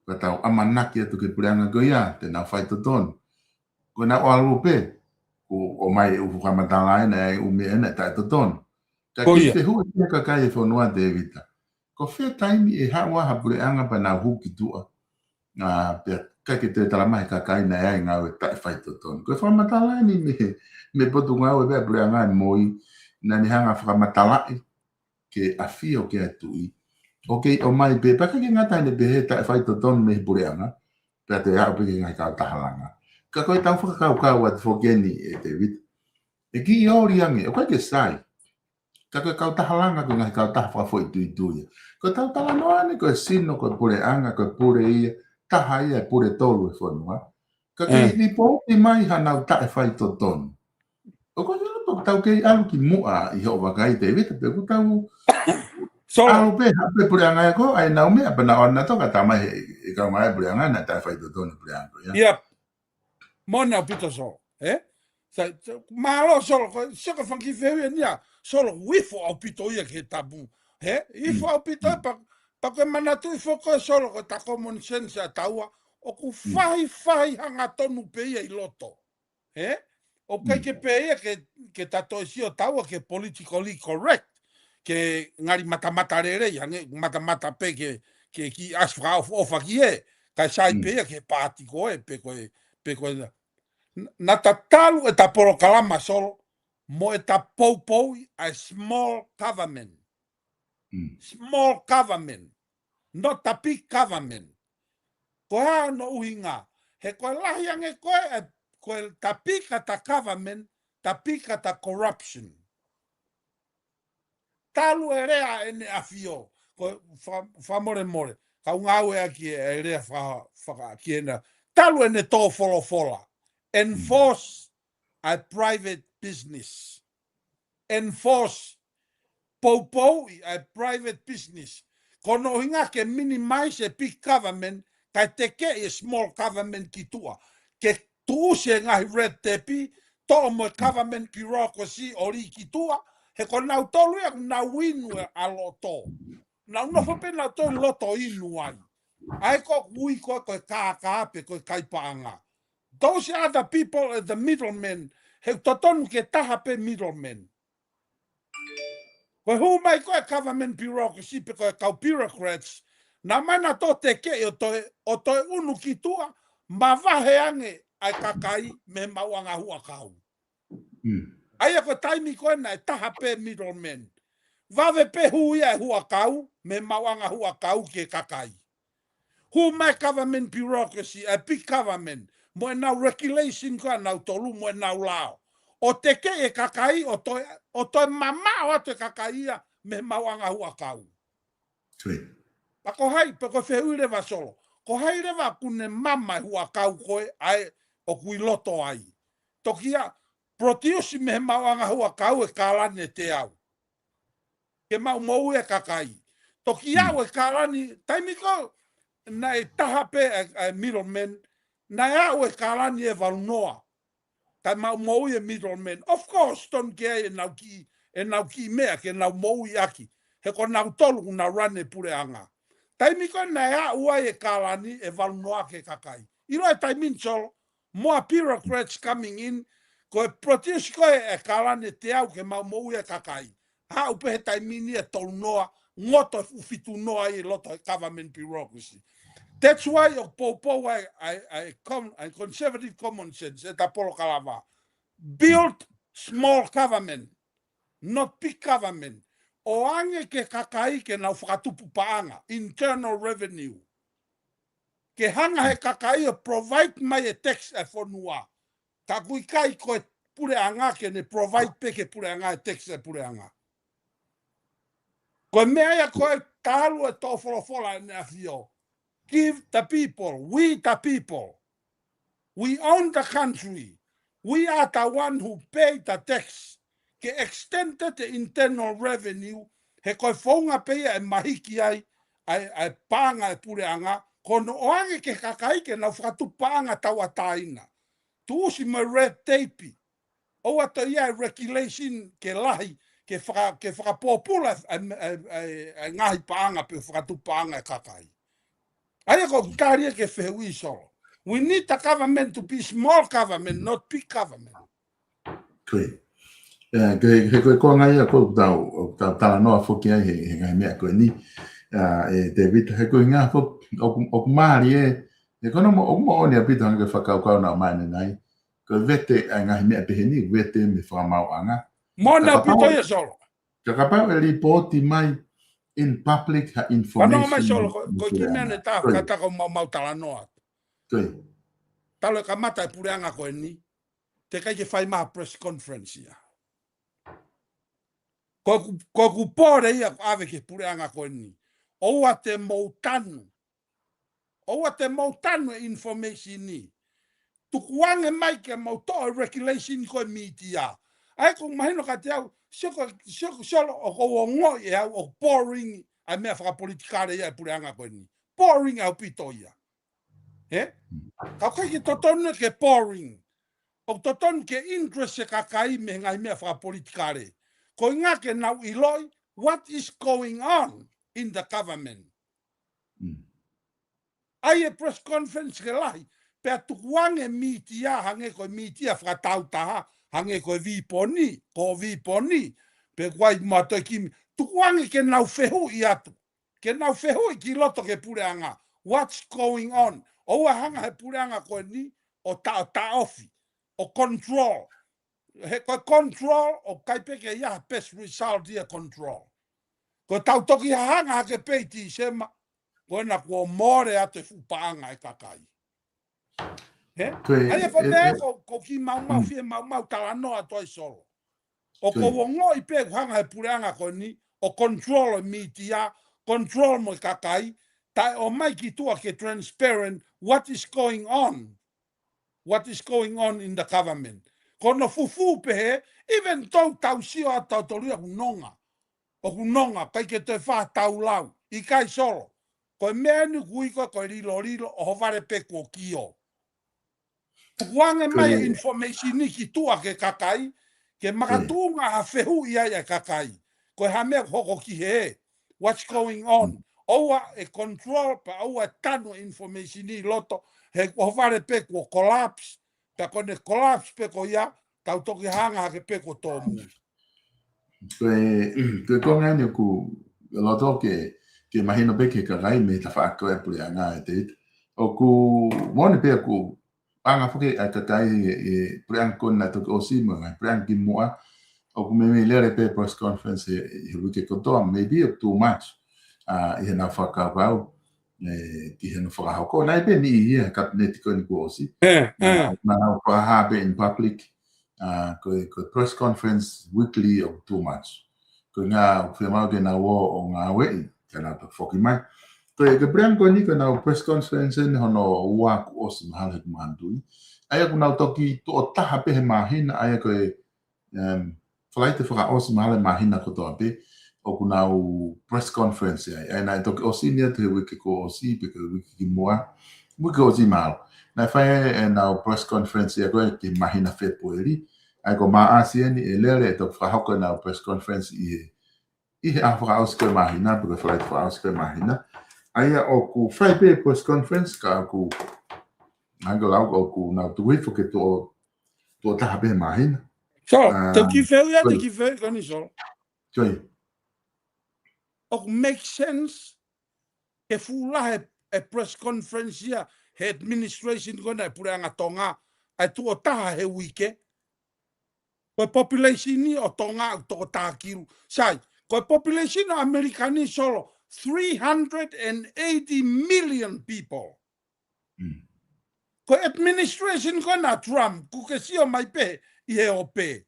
Ka tau ʻamanaki atu ki he puleʻanga ko ia, te nau fai totonu. Ko ʻenau ʻalu pē, kuo ʻomai e ʻū fakamatala ʻena, e ʻū meʻa ʻena taʻetotonu. Ka kiʻi fehuʻi ki he kakai e fonua Tēvita. Ko fē taimi ʻe haʻu ai ha puleʻanga pea nau hū ki tuʻa. ʻA, pea ʻikai ke toe talamai ʻe he kakai naʻe ʻi ai e ngāue taʻefaitotonu. Ko e fakamatala eni mei he, mei he potungāue pē ʻa e puleʻanga e MOI, naʻa ne hanga fakamatalaʻi ke ʻafio ki ai e tuʻi. ʻOku kei ʻomai pē, pea ʻikai ke ngata ʻene pehē taʻefaitotonu mei he puleʻanga, pea toe aʻu pē ki he ngaahi kautaha langa. Ka ko e tau fakakaukau atu foki eni ē Tēvita. ʻE kiʻi ʻoli ange, ʻoku ʻikai ke sai. Ka ko e kautaha langa, ko e ngaahi kautaha fakafoʻituitui ia. Ko e tau talanoa eni, ko e sino, ko e puleʻanga, ko e pule ia, taha ia e pule tolu e fonua. Ka kei lipoti mai hanau taʻefaitotonu. ʻOku ʻikai ke tau kei ʻalu ki muʻa ʻi hoʻo vakai Tēvita, pe ʻoku tau ʻalu pē, haʻu pē puleʻanga ia ko, ʻai nau meʻa pea nau ʻalu nautolu ka talamai ʻe he, ʻe he kaungā puleʻanga naʻe taʻefaitotonu puleʻanga ko ia. Yep. Moʻoni ʻaupito Solo, ē? Sa, sa, mālō Solo, ko, sio ka fanga kiʻi fehuʻi eni ia, Solo, ʻoku ifo ʻaupito ia ki he tapu, ē? Ifo ʻaupito ia, pea, pea ko e manatuʻi foki Solo, ko e ta common sense ʻa taua, ʻoku fahifahi hangatonu pē ia ʻi loto, ē? ʻOku ʻikai ke pē ia ke, ke ta toe sio taua ke politically correct, ke ngali matamata lelei, hangē matamata pē ke, ke kiʻi ʻasi fakaʻofoʻofa ki hē, kae sai pē ia ki he paati ko ē, pe ko e, pe ko e, na, naʻa ta talu ʻeta polokalama Solo, mo ʻeta poupouʻi ʻa e small government. Small government, not the big government. Ko e hā hono ʻuhinga? He ko e lahi ange ko ē, ē, ko e the bigger the government, the bigger the corruption. Talu e lea ʻEne ʻAfio, ko e fa-, fakamolemole, kau ngāueʻaki e lea fa-, faka-, ki heʻena. Talu ʻene tō folofola, enforce ʻa e private business. Enforce, poupouʻi ʻa e private business. Ko hono ʻuhinga ke minimize e big government, kae tekeʻi e small government ki tuʻa. Ke tuʻusi e ngaahi red tape, toʻo mo e government bureaucracy ʻo lī ki tuʻa, he ko nautolu ia ʻoku nau inu e ʻa loto. Nau nofo pē nautolu loto inu ai. ʻA ia ko e ui ko ē ko e kākā pe ko e kai paʻanga. Those are the people, uh, the middlemen. He ʻoku totonu ke taha pē middlemen. Ko e hū mai ko ē government bureaucracy pe ko e kau bureaucrats, naʻa mai nautolu tekeʻi ʻo toe, ʻo toe inu ki tuʻa, mavahe ange ʻa e kakai mei he maʻuʻanga huʻakau. ʻA ia ko e taimi ko ē naʻe taha pē middleman. Vave pē hū ia e huʻakau, mei he maʻuʻanga huʻakau ki he kakai. Hū mai government bureaucracy, ʻa e big government, mo ʻenau regulation ko ē ʻanautolu, mo ʻenau lao. ʻO tekeʻi e kakai, ʻo toe, ʻo toe mamaʻo atu e kakai ia, mei he maʻuʻanga huʻakau. Pea ko hai, pea ko e fehuʻi leva Solo. Ko hai leva ʻoku ne mama e huʻakau ko ē, ʻa ē ʻoku ʻi loto ai. Toki ʻa, produce mei he maʻuʻanga huʻakau e kālani ʻe teau. Ke maʻu moʻui e kakai. Toki aʻu e kālani, taimi ko ē, naʻe taha pē e, e middleman, naʻe aʻu e kālani ʻe valu noa. Kae maʻu moʻui e middleman. Of course, tonu ke ai ʻenau kiʻi, ʻenau kiʻi meʻa ke nau moʻui ʻaki. He ko nautolu ʻoku nau run e puleʻanga. Taimi ko ē naʻe aʻu ai e kālani ʻe valu noa ki he kakai. ʻIlo e taimi ni Solo, more bureaucrats coming in, ko e produce ko ē e kālani ʻe teau ke maʻu moʻui e kakai. Aʻu pē he taimi ni ʻe tolu noa, ngoto e fuʻu fitu noa ʻi loto e government bureaucracy. That's why ʻoku poupou ai, ai, ai, com-, ai conservative common sense, ʻeta polokalama. Build small government, not big government. ʻOange ki he kakai ke nau fakatupu paʻanga, internal revenue. Ke hanga he kakai ʻo provide mai e tax e fonua. Ka ʻoku ʻikai ko e puleʻanga ke ne provide pē ki he puleʻanga e tax e puleʻanga. Ko e meʻa ia ko e talu e toʻo folofola ʻEne ʻAfio. Give the people, we the people. We own the country. We are the one who pay the tax. Ke extend the internal revenue, he ko e founga pē ia ʻe mahiki ai, ʻa e, ʻa e paʻanga e puleʻanga, ko hono ʻoange ki he kakai ke nau fakatupu paʻanga tauʻatāina. Tuʻusi mo e red tape. ʻOua toe ʻi ai e regulation ke lahi, ke faka-, ke fakapōpula e, e, e, e, e ngaahi paʻanga pe fakatupu paʻanga e kakai. ʻA ia ko e tali ia ki he fehuʻi Solo. We need the government to be small government, not big government. Ko ia. ʻIo, ko e, he ko e konga ia ʻoku tau, ʻoku tau talanoa foki ai he, he ngaahi meʻa ko eni. ʻA, ē, Tēvita, he ko e ngaahi foki, ʻoku, ʻoku mālie, he ko hono mo-, ʻoku moʻoni ʻaupito hangē ko e fakakaukau naʻe ʻomai ʻanenai. Ko e vete, ʻa e ngaahi meʻa pehē ni, vete mei he fakamaauʻanga. Moʻoni ʻaupito ia Solo. Ka kapau ʻe lipooti mai in public ha information. Fanongo mai Solo, ko, ko e kiʻi meʻa ne tā, ka tā ko mau, mau talanoa. Ko ia. Talu e kamata e puleʻanga ko eni, teʻeki ai ke fai mai ha press conference ia. Ko ʻeku, ko ʻeku pole ia ʻoku ʻave ki he puleʻanga ko eni. ʻOua te mou tanu. ʻOua te mou tanu e information ni. Tukuange mai ke mou toʻo e regulation ko e media. ʻA ia ʻoku mahino kiate au, sio ko, sio ko, Solo ʻoku ou ongoʻi ʻe au ʻoku boring ʻa e meʻa fakapolitikale ia e puleʻanga ko eni. Boring ʻaupito ia. He? Ka ʻoku ʻikai ke totonu ke boring. ʻOku totonu ke interest e kakai mei he ngaahi meʻa fakapolitikale. Ko e ʻuhinga ke nau ʻiloʻi what is going on in the government. ʻAi e press conference ke lahi, pea tukuange media hangē ko e media fakataautaha, hangē ko e Viponi, ko Viponi, pe ko hai mo e toe kiʻi, tukuange ke nau fehuʻi atu. Ke nau fehuʻi ki loto ki he puleʻanga. What's going on? ʻOua hanga he puleʻanga ko eni ʻo taʻo, taʻofi, ʻo control. He ko e control, ʻoku ʻikai pē ke ʻi ai ha best result ia control. Ko ʻetau toki hanga hake pē ʻi Tīsema, ko ena kuo mole atu e fuʻu paʻanga e kakai. He? Ko e, ʻa ia ko e, e meʻa e, ko, ko e kiʻi maumau, mm, fie maumau talanoa atu ai Solo. ʻOku ou ongoʻi pē ʻoku hanga he puleʻanga ko eni ʻo control e media, control mo e kakai, taʻe ʻomai ki tuʻa ke transparent what is going on. What is going on in the government. Ko hono fufū pehē, even though tau sio ʻa tautolu ia ʻoku nonga. ʻOku nonga, ʻikai ke toe fai ha tau lau, ʻikai Solo. Ko e meʻa eni ʻoku ui ko e, ko e lilolilo, ʻohovale pē kuo kio. Tukuange mai e information ni ki tuʻa ki he kakai, ke makatuʻunga ha fehuʻi ai e kakai. Ko e hā e meʻa ʻoku hoko ki hē. What's going on? ʻOua ʻe control, pea ʻoua ʻe tanu e information ni ʻi loto, he ʻohovale pē kuo collapse, pea ko ʻene collapse pē ko ia, tau toki hanga hake pē kuo tōmui. Ko e, ko e konga eni ʻoku loto ke, ke mahino pē ki he kakai mei he tafaʻaki ko e puleʻanga ē Tēvita. ʻOku moʻoni pē ʻoku paʻanga foki ʻa e kakai ʻi he, ʻi he puleʻanga ko eni naʻe toki ʻosi mo e ngaahi puleʻanga kimuʻa, ʻoku meimei lele pē press conference he, he uike kotoa, maybe ʻoku too much, ʻa, ʻi heʻenau fakakaukau, ē, ki heʻenau fakahoko. Naʻe pē niʻihi ia he kapineti ko eni kuo ʻosi. Ē, ē. Naʻa, naʻa nau fakahā pē in public, ʻa, ko e, ko e press conference weekly ʻoku too much. Ko e ʻuhinga ʻoku fiemaʻu ke nau ō ʻo ngāueʻi, ke nau toe foki mai. Ko e, ko e puleʻanga ko eni ko ʻenau press conference eni hono ua kuo ʻosi mahalo heʻeku manatuʻi. ʻA ia ʻoku nau toki tuʻo taha pē he māhina, ʻa ia ko e, em, Falaite fakaʻosi mahalo he māhina kotoa pē, ʻoku nau press conference ai. ʻA ia naʻe toki ʻosi eni atu he uike kuo ʻosi, pe ko e uike kimuʻa, uike ʻosi mahalo. Naʻe fai ʻenau press conference ia ko ē ki he māhina Fēpueli. ʻA ia ko Maʻasi eni ʻe lele ʻe toki fakahoko ʻenau press conference ʻi he, ʻi he ʻaho fakaʻosi ko ē māhina, pe ko e Falaite fakaʻosi ko ē māhina. ʻA ia ʻoku fai pē press conference ka ʻoku, hangē ko e lau ʻoku nau tuku hifo ke tuʻo, tuʻo taha pē he māhina. So, ʻa, te u kiʻi fehuʻi atu, ko e, te u kiʻi fehuʻi ko eni, Solo. Ko e, ʻoku make sense ke fuʻu lahi e press conference ia he administration ko ena e puleʻanga Tonga, ʻa e tuʻo taha he uike? Ko e population ʻo Tonga ʻoku toko taha kilu. Sai, ko e population ʻo ʻAmelika ni, Solo, three hundred and eighty million people. Mm. Ko e administration ko ena ʻa Trump, ʻoku ke sio mai pē ʻi he ope.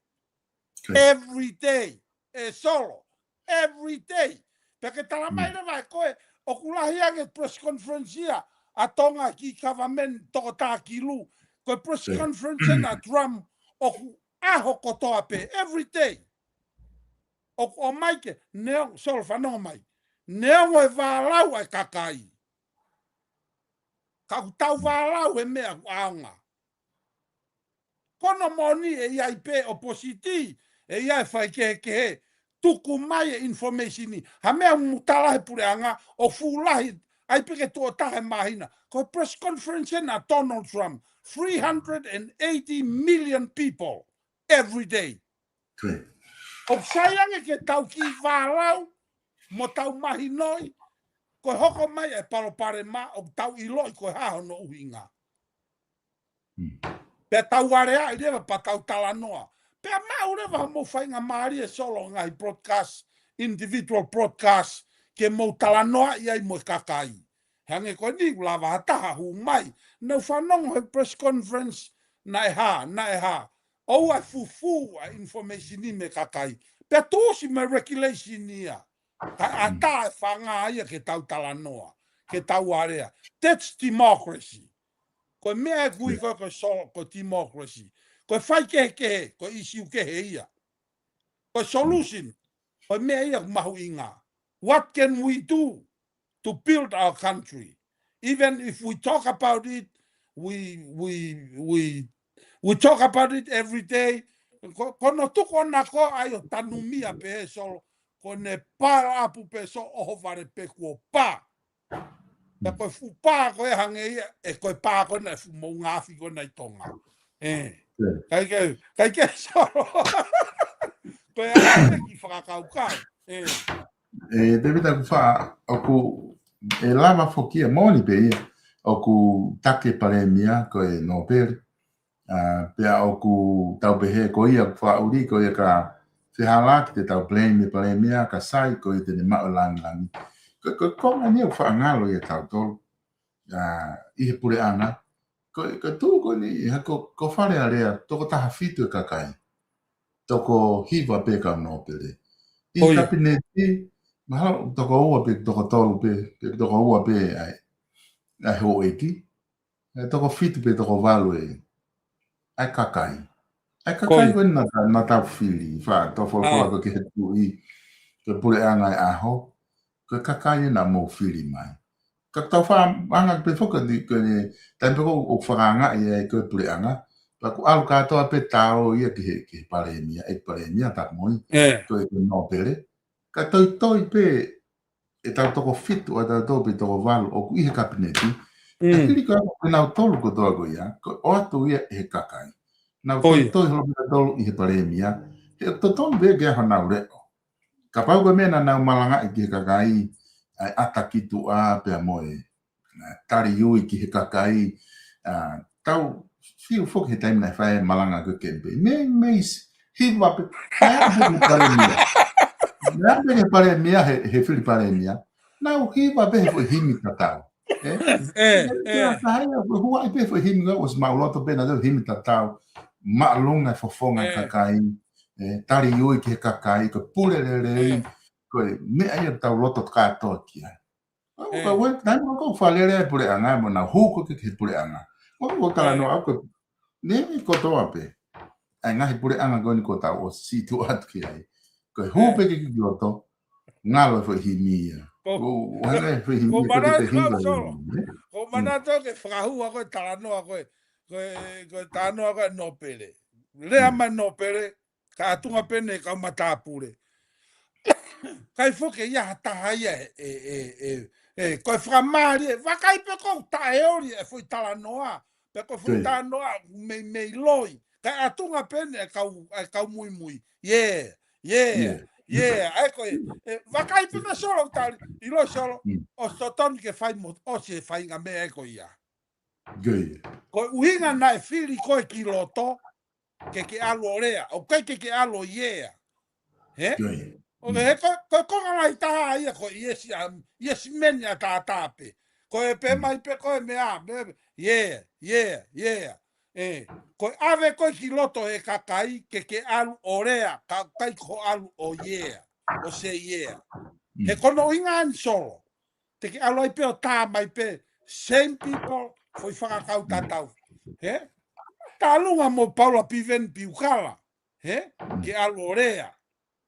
Ko e, every day, ē Solo, every day. Pea ke tala mai, mm, leva ʻe koe, ʻoku lahi ange press conference ia ʻa Tonga ki he government toko taha kilu. Ko e press, ko e, conference ena ʻa Trump ʻoku ʻaho kotoa pē, every day. ʻOku ʻomai ke, neongo, Solo, fanongo mai. Neongo e vālau ʻa e kakai, ka ʻoku tau vālau he meʻa ʻoku ʻaonga. Ko hono moʻoni ʻe ʻi ai pē ʻopositi, ʻe ʻi ai e faikehekehe, tuku mai e information ni. Ha meʻa ʻoku mou tala he puleʻanga ʻoku fuʻu lahi, ʻai pē ke tuʻo taha he māhina. Ko e press conference ena ʻa Donald Trump, three hundred and eighty million people every day. Ko e, ʻoku sai ange ke tau kiʻi vālau, mo tau mahinoʻi, ko e hoko mai e palopalema, ʻoku tau ʻiloʻi ko e hā hono ʻuhinga. Mm. Pea tau aleaʻi leva pea tau talanoa. Pea maʻu leva hoʻomou faingamālie, Solo, ngaahi broadcast, individual broadcast, ke mou talanoaʻi ai mo e kakai. Hangē ko eni, ʻoku lava ha taha hū mai, nau fanongo he press conference, naʻe hā, naʻe hā. ʻOua ʻe fufū ʻa e information ni mei he kakai. Pea tuʻusi mei he regulation ia. Kae, mm, ʻatā e fanga ia ke tau talanoa, ke tau alea. That's democracy. Ko e meʻa ʻoku ui, yeah, ko e, ko e Solo, ko e democracy. Ko e faikehekehe, ko e issue kehe ia. Ko e solution, ko e meʻa ia ʻoku mahuʻinga. What can we do to build our country? Even if we talk about it, we, we, we, we talk about it every day. Ko, ko hono tuku ʻo nako ai ʻo tanumia pē, Solo, ko ʻene pile up pē, Solo, ʻohovale pē kuo pā. Pea ko e fuʻu pā ko ē hangē ia, ʻe ko e pā ko ena ʻe fuʻu mou ngafi ko ena ʻi Tonga. Ē. ʻIo. Kae kehe, kae kehe, Solo. Ko e ʻai pē kiʻi fakakaukau. Ē. Ē, Tēvita, ʻoku faʻa, ʻoku ʻe lava foki ia, moʻoni pē ia, ʻoku taki e palēmia ko e nōpele. ʻA, pea ʻoku tau pehē ko ia ʻoku fakaʻuli, ko ia ka fehālaaki te tau blame e palēmia, ka sai ko ia te ne maʻu e lāngilangi. Ko, ko, ko e konga eni ʻoku faʻa ngalo ia ʻiate kitautolu, ʻa, ʻi he puleʻanga. Ko, ko e tuʻu ko eni, ha ko, ko Fale Alea, toko taha fitu e kakai. Toko hiva pē kau nōpele. ʻI he, ʻoi, kapineti, mahalo toko ua pe toko tolu pē, pe toko ua pē ʻa e, ʻa e houʻeiki. ʻE toko fitu pe toko valu e, ʻa e kakai. ʻA e kakai, ʻoi, ko ē naʻa, naʻa tau fili, faʻa tau folofola, ʻa, ko e ki he tuʻi, ko e puleʻanga e ʻaho, ko e kakai ē naʻa mou fili mai. Ka tau faʻa anga pē foki ni, ko e taimi pē ʻoku, ʻoku fakaangaʻi ai ko e puleʻanga, pea ʻoku ʻalu kātoa pē tau ia ki he, ki he palēmia, ʻe palēmia taku moʻoni, ē, ko e, ko e nōpele. Ka toitoi pē ʻetau toko fitu, ʻa tautolu pe toko valu ʻoku ʻi he kapineti. Mm. Ka hili ko ē ko kinautolu kotoa ko ia, ko e ʻoatu ia ʻe he kakai. Nau, ʻoi, toitoi holo kinautolu ʻi he palēmia. He totonu pē ke ʻi ai honau leʻo. Kapau ko e meʻa naʻa nau malangaʻi ki he kakai, ʻa e ʻata ki tuʻa pea mo e, ʻa, tali ui ki he kakai, ʻa, tau fiu foki he taimi naʻe fai ai e malanga ko ē campaign. Meimei hiva pē, naʻe aʻu pē ki he palēmia. Naʻe aʻu pē ki he palēmia, he, he fili palēmia. Nau hiva pē he foʻi himi tatau. Ē? Ē, ē. Ka ia, huaʻi pē foʻi himi, ʻosi maʻuloto pē naʻe himi tatau. Māʻolunga e fofonga e kakai. Ē, tali ui ki he kakai, ko e pule lelei, ko e meʻa ia ʻoku tau loto kātoa ki ai. ʻOku, ka ue, taimi ko ē ʻoku fakalele ai e puleʻanga, mo nau hū ko ē ki he puleʻanga. ʻOku, ʻoku talanoa au ko e, ne kotoa pē. ʻA e ngaahi puleʻanga ko eni kuo tau ʻosi tuʻu atu ki ai. Ko e hū pē ki, ki loto, ngalo e foʻi himi ia. Ko, ʻo, ʻo hanga e foʻi himi ko e manatu ke te himi ko e Solo. Ko manatu ke fakahua ko e talanoa ko e, ko e, ko e talanoa ko e nōpele. Lea mai nōpele, ka ʻatunga pē ʻene kau matāpule. ʻIkai foki ia ha taha ia e, e, e, e, e, ko e fakamālie, vakai pē ko e taʻeoli e foʻi talanoa, pe ko e foʻi talanoa meimei loi, ka ʻatunga pē ʻene kau, e kau muimui. Yeah, yeah, yeah. ʻAi ko e, e, vakai pē ko e Solo tali, ʻilo Solo, ʻosi totonu ke fai mo, ʻosi e faʻahinga meʻa ko ia. Ko e ʻuhinga naʻe fili koe ki loto, ke ke ʻalu ʻo lea, ʻoku ʻikai ke ke ʻalu ʻo yeah. He? ʻOku he ko, ko, ko e konga lahi taha ia ko e yes, um, yes men ʻataʻatā pē. Ko e pehē mai pē ko e meʻa, meʻa, yeah, yeah, yeah. Ē, ko e ʻave koe ki loto he kakai, ke ke ʻalu ʻo lea, ka ʻikai ko e ʻalu ʻo yeah, ʻo say yeah. He ko hono ʻuhinga eni Solo. Te ke ʻalu ai pē ʻo tā mai pē, same people, foʻi fakakaukau tatau. He? Tālunga mo Paula Piveni Piukala. He? Ke ʻalu ʻo lea.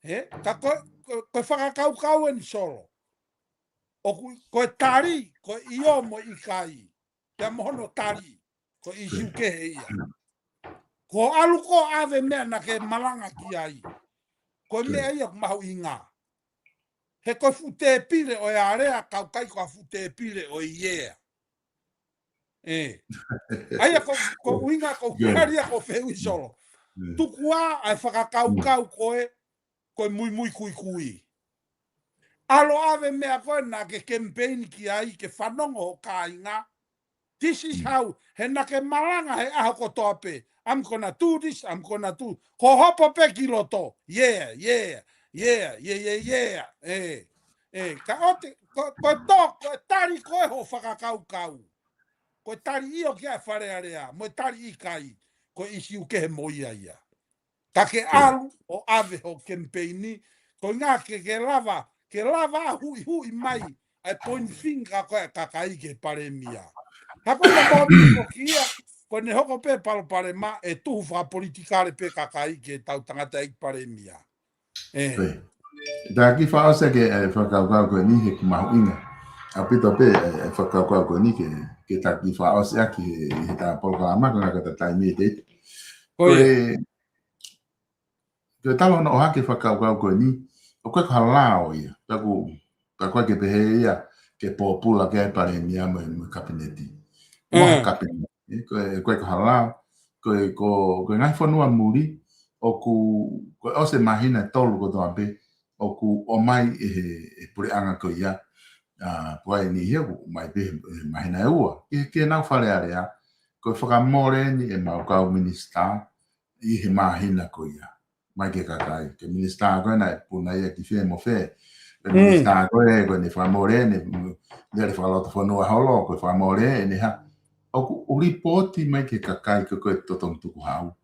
He? Ka ko, ko, ko e fakakaukau eni Solo. ʻOku, ko e tali, ko e ʻio mo e ʻikai. Pea mo hono tali, ko e ʻīsiu kehe ia. Ko e ʻalu ko ē ʻo ʻave meʻa naʻa ke malanga ki ai. Ko e meʻa ia ʻoku mahuʻinga. He ko e fuʻu tēpile ʻo e alea, ka ʻoku ʻikai ko e fuʻu tēpile ʻo e yeah. Ē. ʻA ia ko, ko e ʻuhinga ko e kali ia ko e fehuʻi Solo. Tuku ā ʻa e fakakaukau ko ē, ko e muimui kuikui. ʻAlu ʻo ʻave meʻa ko ē naʻa ke campaign ki ai ke fanongo ho kāinga. This is how, he naʻa ke malanga he ʻaho kotoa pē. I'm gonna do this, I'm gonna do. Ko hopo pē ki loto. Yeah, yeah, yeah. Ē, ē, ka ʻoku te, ko, ko e tō, ko e tali ko ē ho fakakaukau. Ko e tali ʻio ki ai Fale Alea, mo e tali ʻikai, ko e ʻīsiu kehe mo ia ia. Ka ke ʻalu ʻo ʻave ho kemipeini, ko e ʻuhinga ke, ke lava, ke lava huʻihuʻi mai, ʻa e point finger ko ē ʻa e kakai ki he palēmia. Ka ko e moʻoni ko ia, ko ʻene hoko pē palopalema, ʻe tuhu fakapolitikale pē kakai ki he tau tangataʻeiki palēmia. Ē. Taki fakaʻosi ʻaki e fakakaukau ko eni he ʻoku mahuʻinga. ʻAupito pē e, e fakakaukau ko eni ke, ke taki fakaʻosi ʻaki he, he tā polokalama ko e ngaahi kata taimi ʻe te. Ko e, ko e talo hono ʻohake fakakaukau ko eni, ʻoku ʻikai ko ha lao ia. Taku, taku ke pehē ia, ke pōpula ke ai palēmia mo e, mo e kapineti. Mo ha kapineti. Ē, ko e, ko e ko ha lao, ko e, ko, ko e ngaahi fonua muli, ʻoku, ko e ʻosi e māhina ʻe tolu kotoa pē, ʻoku ʻomai ʻe he, ʻe he puleʻanga ko ia, ʻa, ko e niʻihi ʻoku ʻomai pē he, he māhina ʻe ua. Ke, ke nau Fale Alea, ko e fakamole eni ʻemau kau minisitā, ʻi he māhina ko ia. Mai ki he kakai, ke minisitā ko ē naʻe puna ia ki fē mo fē. Ko e minisitā ko ē, ko ʻene fakamole, ʻene lele fakalotofonua holo, ko e fakamole, ʻene hā. ʻOku ʻū lipooti mai ki he kakai ko ē ʻoku totonu tukuhau.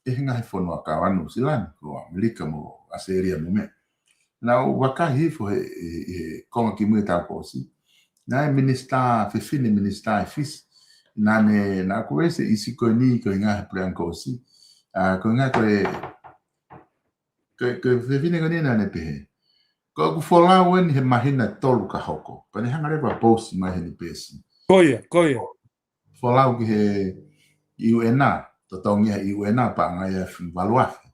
ʻE he ngaahi fonua kau ʻa Nuʻu Sila ni, ko ʻAmelika mo ʻAositelēlia mo meʻa. Naʻa ku vakai hifo he, he, he konga kimui ʻetau kōsi. Naʻe minisitā, fefine minisitā ʻi Fisi. Naʻa ne, naʻa ku ʻosi ʻi he ʻīsiu ko eni ko e ngaahi puleʻanga kōsi. ʻA, ko e ngaahi ko e, ko e, ko e fefine ko eni naʻa ne pehē. Ko ʻeku folau eni he māhina ʻe tolu ka hoko. Pea ne hanga leva ʻo post mai heʻene peesi. Ko ia, ko ia. Folau ki he U N, totongi he U N paʻanga ia ʻe valu afe.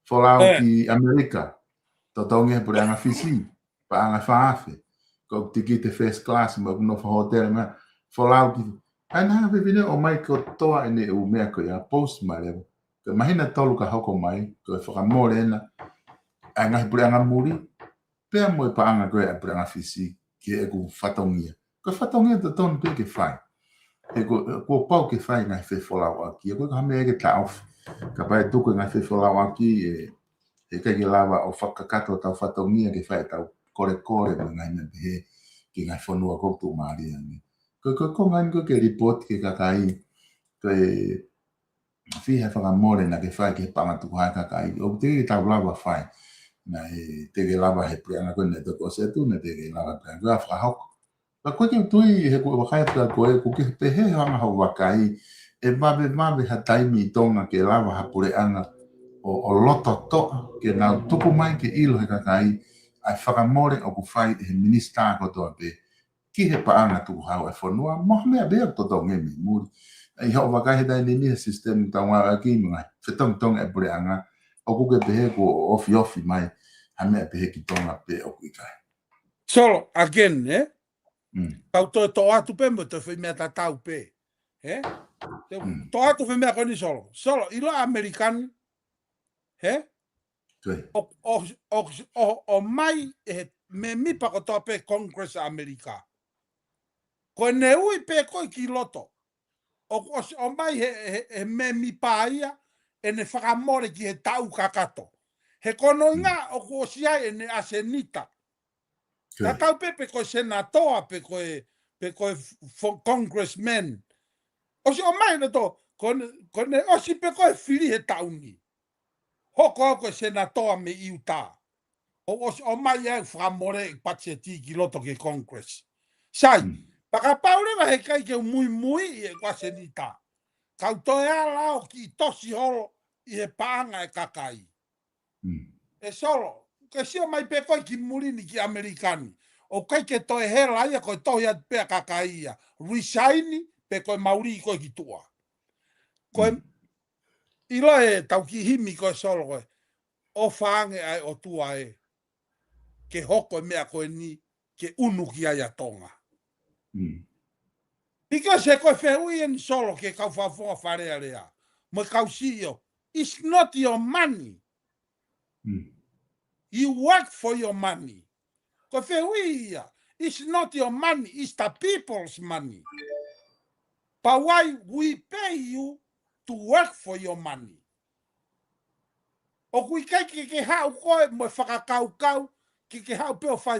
Folau ki ʻAmelika, totongi he puleʻanga Fisi, paʻanga ʻe fā afe. Ko e tikite first class, mo ʻeku nofo hōtele mo e. Folau ki, ʻa e ngaahi fefine ʻomai kotoa ʻene ʻū meʻa ko ia, post mai leva. Ko e māhina ʻe tolu ka hoko mai, ko e fakamole ena, ʻa e ngaahi puleʻanga muli, pea mo e paʻanga ko ē ʻa e puleʻanga Fisi, ki heʻeku fatongia. Ko e fatongia totonu pē ke fai. He ko, kuo pau ke fai ngaahi fefolauʻaki, ʻoku ʻikai ko ha meʻa ke taʻofi. Kapau ʻe tuku e ngaahi fefolauʻaki, ʻe, ʻe ʻikai ke lava ʻo fakakakato ʻetau fatongia ke fai ʻetau kolekole mo e ngaahi meʻa pehē ki he ngaahi fonua ʻoku tuʻumālie ange. Ko, ko, ko e ngaahi ko ē ke lipooti ki he kakai, ko e fiha e fakamole naʻa ke fai ki he paʻanga tukuhau ʻa e kakai, ʻoku teʻeki ke tau lava fai. Naʻe teʻeki lava he puleʻanga ko ē naʻe toki ʻosi atu, naʻe teʻeki lava he puleʻanga ko ē ʻo fakahoko. Ka ko e ke tui he kuo vakai atu ko ē, ʻoku ke pehē hoʻo anga hoʻo vakai, ʻe vave, vave ha taimi ʻi Tonga ke lava ha puleʻanga ʻo, ʻo loto toʻa, ke nau tuku mai ke ʻilo he kakai ʻa e fakamole ʻoku fai ʻe he minisitā kotoa pē ki he paʻanga tukuhau ʻa e fonua, mo ha meʻa pē ʻoku totongi mei muli. ʻI hoʻo vakai he taimi ni he sisitemi ʻoku tau ngāueʻaki, mo e ngaahi fetongitongi ʻa e puleʻanga, ʻoku ke pehē kuo ofiofi mai ha meʻa pehē ki Tonga pe ʻoku ʻikai? Solo, again, ē? Mm. Kau toe toʻo atu pē mo toe fai meʻa tatau pē. Ē? Te u Mm. toʻo atu fai meʻa ko eni Solo. Solo, ʻilo ʻAmelika ni. Ē? Ko e. ʻO, ʻo, ʻo, ʻo, ʻomai ʻe he mēmipa kotoa pē Congress ʻAmelika. Ko ʻene ui pē ko ē ki loto. ʻOku ʻosi ʻomai he, he, he mēmipa ia, ʻene fakamole ki he taʻu kakato. He ko hono ʻuhinga Mm. ʻoku ʻosi ʻi ai ʻene ʻasenita. Ko e. Tatau pē pe ko e senatoa, pe ko e, pe ko e f-, fo-, congressman. ʻOsi ʻomai ʻene tō, ko ʻene, ko ʻene ʻosi pē ko ē fili he taʻu ni. Hoko au ko e senatoa mei ʻIutā. ʻO ʻosi ʻomai ai fakamole e patiseti ki loto ki he Congress. Sai, Mm. pea kapau leva he ʻikai ke u muimui ʻi heʻeku ʻasenita. Kau toe ala au ki tosi holo ʻi he paʻanga ʻa e kakai. Mm. ʻE Solo, ke sio mai pē ko ē ki muli ni ki ʻAmelika ni. ʻOku ʻikai ke toe hela ia ko e tohi atu pē ʻa e kakai ia. Resign pe ko e mauli ko ē ki tuʻa. Ko e Mm. ʻilo ʻetau kiʻi himi ko ē Solo ko ē. ʻOfa ange ʻa e ʻOtua ē. Ke hoko e meʻa ko eni ke ʻunu ki ai ʻa Tonga. Mm. Because he ko e fehuʻi eni Solo ki he kau fakafofonga Fale Alea. Mo e kau C E O. It's not your money. Mm. You work for your money. Ko e fehuʻi ia. It's not your money. It's the people's money. But why we pay you to work for your money? ʻOku ʻikai ke ke haʻu koe mo e fakakaukau, ke ke haʻu pē ʻo fai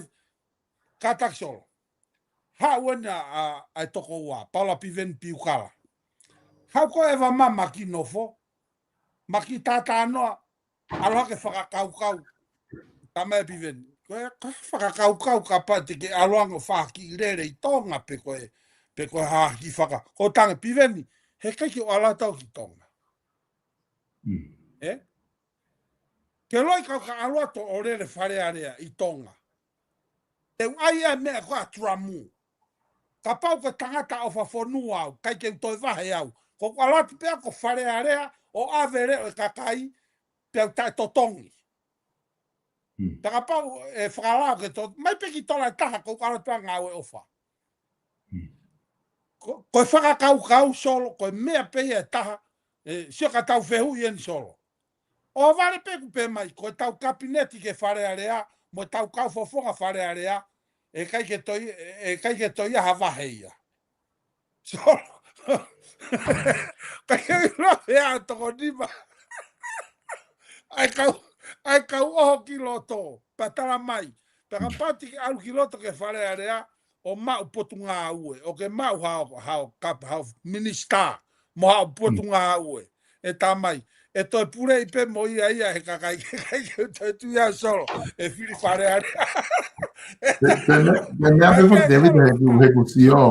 kātaki Solo. Haʻu ena ʻa, ʻa, ʻa e tokoua, Paula Piveni Piukala. Haʻu koe ʻEva Mama ki nofo, ma ki tātānoa, ʻalu hake fakakaukau. Tamai Piveni. Ko e, ko e fakakaukau kapau te ke ʻalu ange ʻo fai ha kiʻi lele ʻi Tonga pe ko e, pe ko e ha kiʻi faka-, ko tange Piveni, he ʻikai ke u ʻalu atu au ki Tonga. Mm. Ē? Ke loi kau ka ʻalu atu ʻo lele Fale Alea ʻi Tonga. Te u ʻai ʻa e meʻa ko ē ʻa Turamu. Kapau ko e tangata ʻofa fonua au, ʻikai ke u toe vahe au. Ko ʻeku ʻalu atu pē au ki Fale Alea ʻo ʻave leʻo e kakai, pea u taʻetotongi. Mm. Pea kapau ʻe fakalao ke to-, mai pē ki Tonga ʻe taha ko ʻeku ʻalu atu pē au ngāue ʻofa. Mm. Ko, ko e fakakaukau Solo, ko e meʻa pē ia ʻe taha, ē, sio ka tau fehuʻi eni Solo. ʻO vale pē kuo pehē mai, ko ʻetau kapineti ki he Fale Alea, mo ʻetau kau fakafofonga Fale Alea, ʻe ʻikai ke toe, ʻe, ʻe ʻikai ke toe ʻi ai ha vahe ia. Solo. ʻIkai ke ʻilo pē ʻa e toko nima. ʻAi kau, ʻai kau ʻoho ki loto. Pea tala mai. Pea kapau te ke ʻalu ki loto ki he Fale Alea, ʻo maʻu potungāue, ʻo ke maʻu hao, hao kap-, hao minisitā, mo hao potungāue. ʻE Tamai, ʻe toe puleʻi pē mo ia ia he kakai, kakai ke toe tui ʻa Solo, ʻe fili Fale Alea. Ko e, ko e meʻa, ko e meʻa pē foki, David, he ʻoku, he ʻoku sio,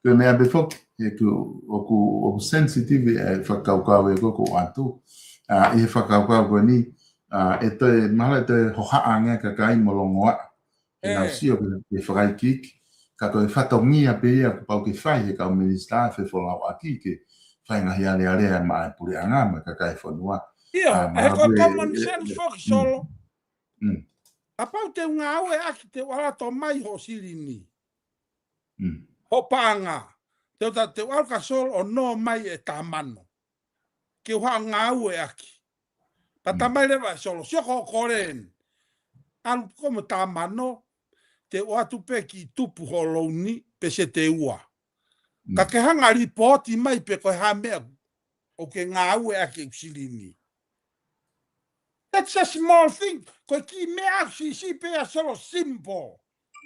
ko e meʻa pē foki, he ʻoku, ʻoku, ʻoku sensitive e fakakaukau ē ko ē ʻoku ʻoatu. ʻA, ʻi he fakakaukau ko eni, ʻa, ʻe toe, mahalo ʻe toe hohaʻa ange kakai mo longoaʻa. Ke nau sio ki he, ki he fakaikiiki. Ka ko e fatongia pē ia kuo pau ke fai he kau minisitā fefolauʻaki ke fai ngaahi alealea maʻa e puleʻanga mo e kakai e fonua. ʻIo, ʻa, he mahalo ko e pē, common sense foki Solo. Mm. Kapau te u ngāueʻaki te u ʻalu atu ʻo mai hoʻo silini. Mm. Hoʻo paʻanga. Te u ta-, te u ʻalu ka Solo ʻo nō mai e tamano. Ke u haʻu ngāueʻaki. Pea Mm. Tamai leva ʻe Solo, sio ko e kole eni. ʻAlu ko mo tamano, te u ʻoatu pē ki tupu hoʻo louni, pe sete ua. Ka ke hanga lipooti mai pē ko e hā meʻa ʻoku ke ngāueʻaki e silini. That's a small thing. Ko e kiʻi meʻa ʻoku siʻisiʻi pē ia Solo, simple.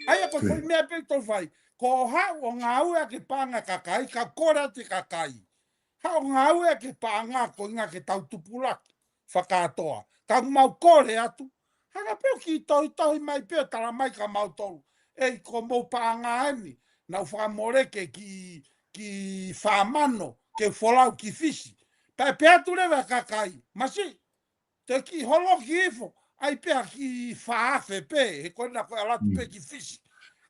ʻA ia ko e foʻi meʻa pē ʻoku tau fai. Ko haʻu ʻo ngāueʻaki e paʻanga kakai, ka kole atu e kakai. Haʻu ʻo ngāueʻaki e paʻanga ko e ʻuhinga ke tau tupulaki fakakātoa. Ka ʻoku mau kole atu. Hanga pē ʻo kiʻi tohitohi mai pē ʻo tala mai kia mautolu. ʻEi, ko mou paʻanga eni. Naʻu fakamole ke kiʻi, kiʻi fā mano, ke folau ki Fisi. Pea pehē atu leva e kakai. Masiʻi, te kiʻi holoki hifo, ʻai pē ha kiʻi fā afe pē, he ko ena ko e ʻalu atu pē ki Fisi.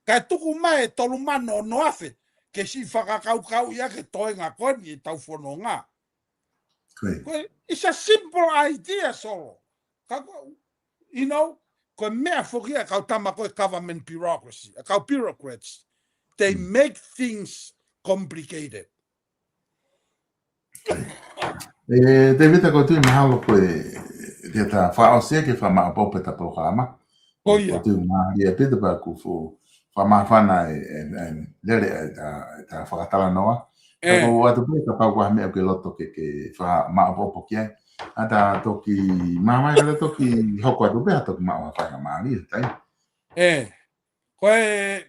Kae tuku mai e tolu mano ono afe, ke siʻi fakakaukauʻi ʻaki e toenga ko eni ʻetau fononga. Ko e, it's a simple idea, Solo. Ka ko, you know, ko e meʻa foki ʻa e kau tama ko e government bureaucracy, ʻa e kau bureaucrats. They make things complicated. ʻE, Tēvita, ko e tui mahalo ko e, te ta fakaʻosi ke fakamaʻopoʻopo ʻeta polokalama. Ko ia. Ko e tui mahalo ia pita pea ʻoku fuʻu fakamāfana e, e, e, lele e, ta, ta fakatalanoa. Ka ko atu pē kapau ko ha meʻa ʻoku ke loto ke, ke fakamaʻopoʻopo ki ai. ʻA ta toki, māmani ka ta toki hoko atu pē ha toki maʻu ha faingamālie, tai. ʻE, ko e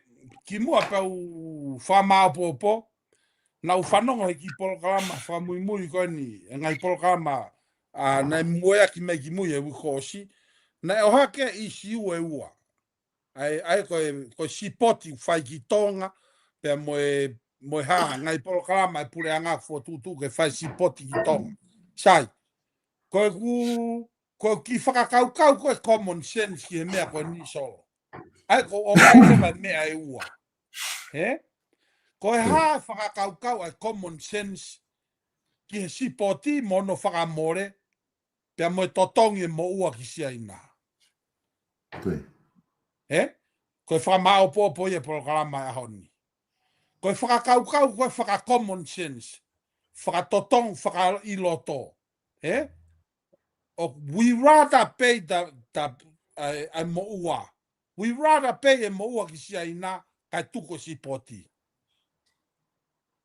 kimuʻa pea u fakamaʻopoʻopo, naʻu fanongo he kiʻi polokalama fakamuimui ko eni, e ngaahi polokalama, ʻa, naʻe mueaki mai kimui he uike kuo ʻosi, naʻe ʻohake ʻa e ʻīsiu ʻe ua. ʻA e, ʻa e ko e, ko e sipoti fai ki Tonga, pea mo e, mo e hā, ngaahi polokalama e puleʻanga fokotuʻutuʻu ke fai sipoti ki Tonga. Sai, ko e ku, ko e kiʻi fakakaukau ko e common sense ki he meʻa ko eni Solo. ʻA e ko ʻoku ʻi ai e meʻa ʻe ua. He? Ko e hā e fakakaukau ʻa e common sense ki he sipoti mo hono fakamole, pea mo e totongi e moʻua ki Siaina. He? Ko e fakamaʻopoʻopo ia e polokalama e ʻaho ni. Ko e fakakaukau, ko e faka-common sense. Fakatotongi, fakaʻiloto. He? ʻO we rather pay the, the, ʻa e, ʻa e moʻua. We rather pay e moʻua ki Siaina, kae tuku e sipoti.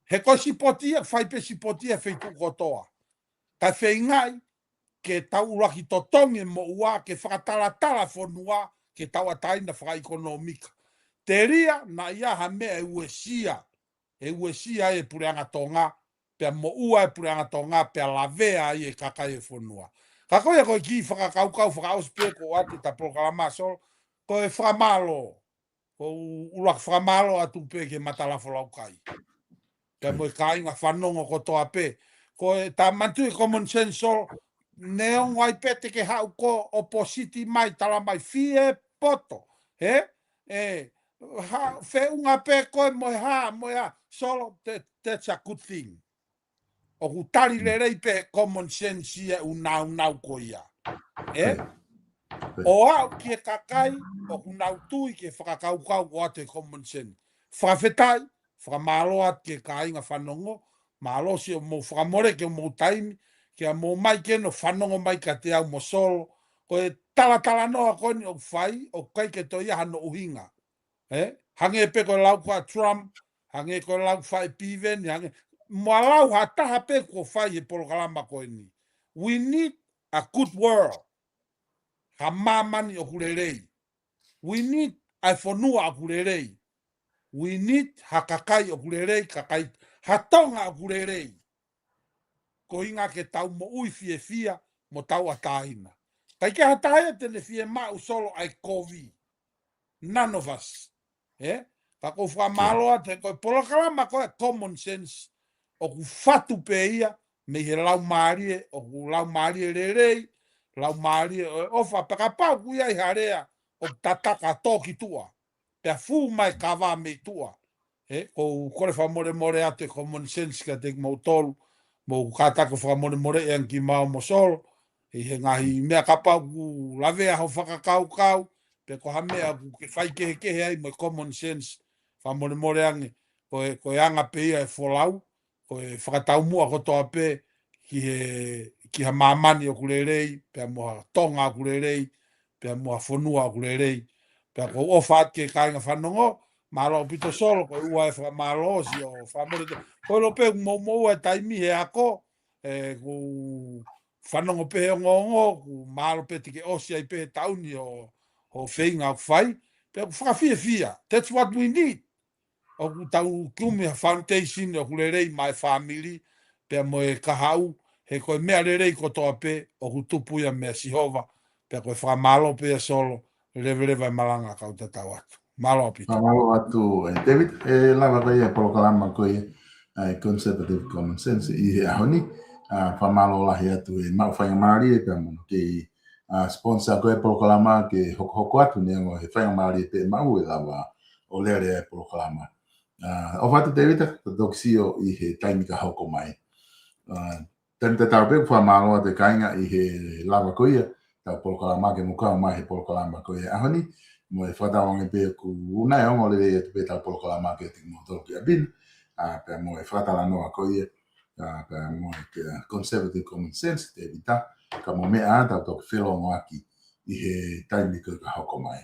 He ko e sipoti ia, fai pē sipoti ia he feituʻu kotoa. Kae feingaʻi, ke tau ʻuluaki totongi e moʻua, ke fakatalatala fonua, ke tauʻatāina fakaʻekonōmika. Telia, naʻe ʻi ai ha meʻa ʻe uesia, ʻe uesia ai e puleʻanga Tonga, pea moʻua e puleʻanga Tonga, pea lavea ai e kakai e fonua. Ka ko ia ko e kiʻi fakakaukau fakaʻosi pē ko ʻeku ʻoatu ʻeta polokalama Solo, ko e fakamālō, ko u ʻuluaki fakamālō atu pē ki he Matalafolaukai. Pea mo e kāinga fanongo kotoa pē. Ko e ta manatuʻi e common sense Solo, neongo ai pē te ke haʻu ko e ʻopositi mai tala mai fie poto. He? ʻE, ha, feʻunga pē ko e mo e hā, mo e hā. Solo, that, that's a good thing. ʻOku tali lelei pē he common sense ia ʻū naunau ko ia. ʻE? ʻO aʻu ki he kakai, ʻoku nau tui ki he fakakaukau ʻoatu he common sense. Fakafetaʻi, fakamālō atu ki he kāinga fanongo, mālō siʻomou fakamole ke mou taimi, ke mou mai ke nau fanongo mai kiate au mo Solo, ko e talatalanoa ko eni ʻoku fai, ʻoku ʻikai ke toe ʻi ai hano ʻuhinga. He? Hangē pē ko e lau ko ē ʻa Trump, hangē ko e lau faʻē Piveni, hangē. Mo e lau ha taha pē kuo fai he polokalama ko eni. We need a good world. Ha māmani ʻoku lelei. We need a fonua ʻoku lelei. We need ha kakai ʻoku lelei, kakai ha Tonga ʻoku lelei. Ko e ʻuhinga ke tau moʻui fiefia mo tauʻatāina. ʻIkai ke ʻi ai ha taha ia te ne fiemaʻu Solo ʻa e kovi. None of us. He? Ka ko u fakamālō atu he ko e polokalama ko e common sense. ʻOku fatu pē ia, mei he laumālie, ʻoku laumālie lelei, laumālie ʻo e ʻofa, pea kapau ʻoku ʻi ai ha lea, ʻoku tataka tō ki tuʻa. Pea fū mai kava mei tuʻa. He, ko u kole fakamolemole atu e common sense kiate kimoutolu, mo u kātaki ʻo fakamolemole ange kimaua mo Solo, ʻi he ngaahi meʻa kapau ʻoku lavea ho fakakaukau, pe ko ha meʻa ʻoku ke faikehekehe ai mo e common sense, fakamolemole ange, ko e, ko e anga pē ia e folau, ko e fakataumuʻa kotoa pē ki he, ki ha māmani ʻoku lelei, pea mo ha Tonga ʻoku lelei, pea mo ha fonua ʻoku lelei, pea ko u ʻofa atu ki he kāinga fanongo, Mālō ʻaupito Solo, ko e ʻoua ʻe fakamālō ʻosi ʻo fakamole te. Ko e lo pe kuo mou moua e taimi he ako, ʻe, kuo fanongo pē he ongoongo, kuo mālō pē te ke ʻosi ai pē he taʻu ni ʻo, ʻo feinga ʻoku fai, pea ʻoku fakafiefia. That's what we need. ʻOku tau kumi ha foundation ʻoku lelei maʻa e fāmili, pea mo e kahaʻu, he ko e meʻa lelei kotoa pē, ʻoku tupu ia meia Sihova, pea ko e fakamālō pē ia Solo, leveleva e malanga kau tatau atu. Mālō ʻaupito. Fakamālō atu, ʻe, David, ʻe lava ko ia e polokalama ko ia, ʻa e Conservative Common Sense ʻi he ʻaho ni, ʻa, fakamālō lahi atu ʻe maʻu faingamālie pea mo hono kei, ʻa, sponsor ko e polokalama ke hokohoko atu neongo he faingamālie pē maʻu ʻe lava ʻo lele e polokalama. ʻA, ʻofa atu David, ka toki sio ʻi he taimi ka hoko mai. ʻA, taimi tatau pē ʻoku fakamālō atu e kāinga ʻi he lava ko ia, tau polokalama ke mou kau mai he polokalama ko ia ʻaho ni, mo e fakatauange pē ʻoku ʻunaʻi ongo lelei atu pē tau polokalama ke tiki mo tolu ki abin, ʻa, pea mo e fakatalanoa ko ia, ʻa, pea mo e ke, ʻa, Conservative Common Sense, David, ka mo meʻa tau toki felongoaki ʻi he taimi ko ia ka hoko mai.